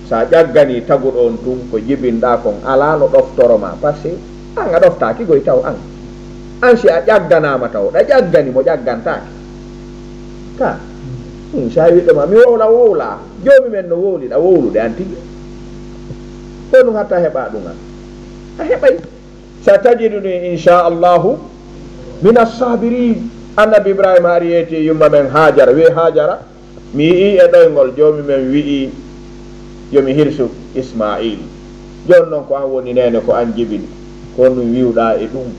Sa ƴaggani taguɗo on tun, ko jibinɗaa kon alaa no ɗoftoro ma, parce que an a ɗoftaaki goy taw an. An si a ƴagganaama taw, ɗa ƴaggani mo ƴaggantaake. Ka, hmm, sa wiɗɗo ma, mi wowla, wowla. Joomi men no wowli, ɗa wowlude an tigi. Ko ɗum hatta heɓa ɗum an. A heɓay. "Sa tajiduni inchallahu mina sabirin." Annabi Ibrahima ari yeeti yumma men Hajara, wi, "Hajara, mi yi'i e ɗoyngol Joomi men wi'i yo mi hirsu Ismail. Jooni non ko an woni neene, ko an jibini. Ko honɗum wi'uɗaa e ɗum?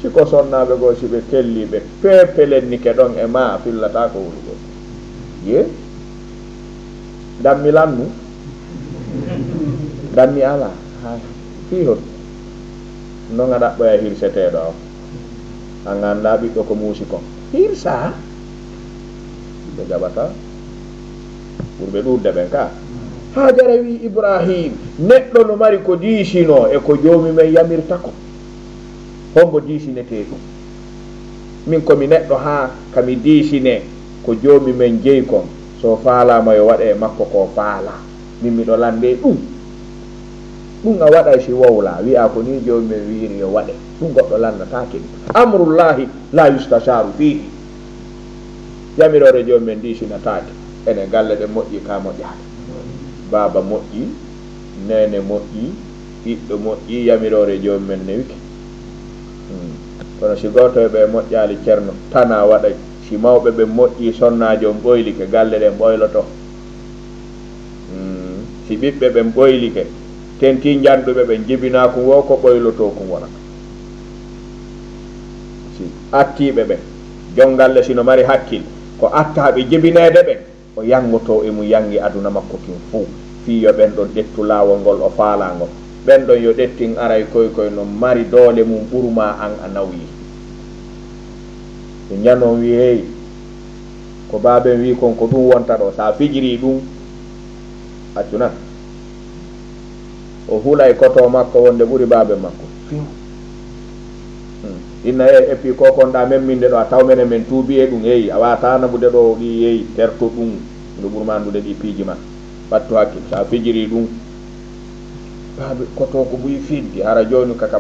Si ko sonnaaɓe goo, si ɓe kelli, ɓe pepelennike ɗon e maa, fillataa ko wulugol. Ye? Dammi lannu? Dammi alaa. Ha, fii hon? Non a ɗaɓɓoya hirseteeɗo on. An anndaa ɓiɗɗo ko muusi kon. Hirsaa?" Ɓe jaɓataa. Ɓurɓe ɗuuɗde ɓen ka. Hajara wi, "Ibrahim, neɗɗo no mari ko diisinoo e ko Joomi men yamirta kon. Hombo diisinetee ɗum? Min ko mi neɗɗo haa ka mi diisinee ko Joomi men jeyi kon. So faalaama yo waɗe e makko ko faalaa. Min miɗo lannde ɗum. Ɗum a waɗay si wowlaa. Wi'aa ko nii joomum en wi'iri yo waɗe. Ɗum goɗɗo lannataake ɗum. Amrullaahi laa yustashaaru fiihi. Yamiroore joomum en ndiisinataake. Enen galle ɗen moƴƴii kaa moƴƴaaka. Baaba moƴƴii, neene moƴƴii, ɓiɗɗo moƴƴii, yamiroore joomum en newike. Hmm. Kono si gooto e ɓe moƴƴaali, Ceerno, tanaa waɗay. Si mawɓe ɓen moƴƴii, sonnaajo on ɓoylike, galle ɗen ɓoyloto. Hmm. Si ɓiɓɓe ɓen ɓoylike, tentii njanɗuɓe ɓen, jibinaa kun woo ko ɓoylotoo kun wonata. Si attiiɓe ɓen, jon galle si no mari hakkil, ko attaaɓe jibineede ɓen, o yanngotoo e mum yanngi aduna makko kin fuu, fii yo ɓen ɗon ƴettu laawol ngol o faalaa ngol. Ɓen ɗon yo ƴettin aray koy koy no mari doole mum ɓuru maa an a nawyi. Ɓe njanoo wi'i, hey, ko baaben wi'i kon, ko ɗum wonta ɗoo. So a fijirii ɗum, accu nan. O hulay koto makko wonde ɓuri baaben makko. Fiw. Hmm. Inna e, et puis ko kon ɗa memminde ɗo, a taw menen men tuubi e ɗum, eyi, a wata naɓude ɗo ɗi, eyi, terto ɗum, no ɓuri ma anndude ɗi piiji ma. Ɓattu hakkil, so a fijirii ɗum, baabe koto ko ɓuri fidde, hara jooni kaka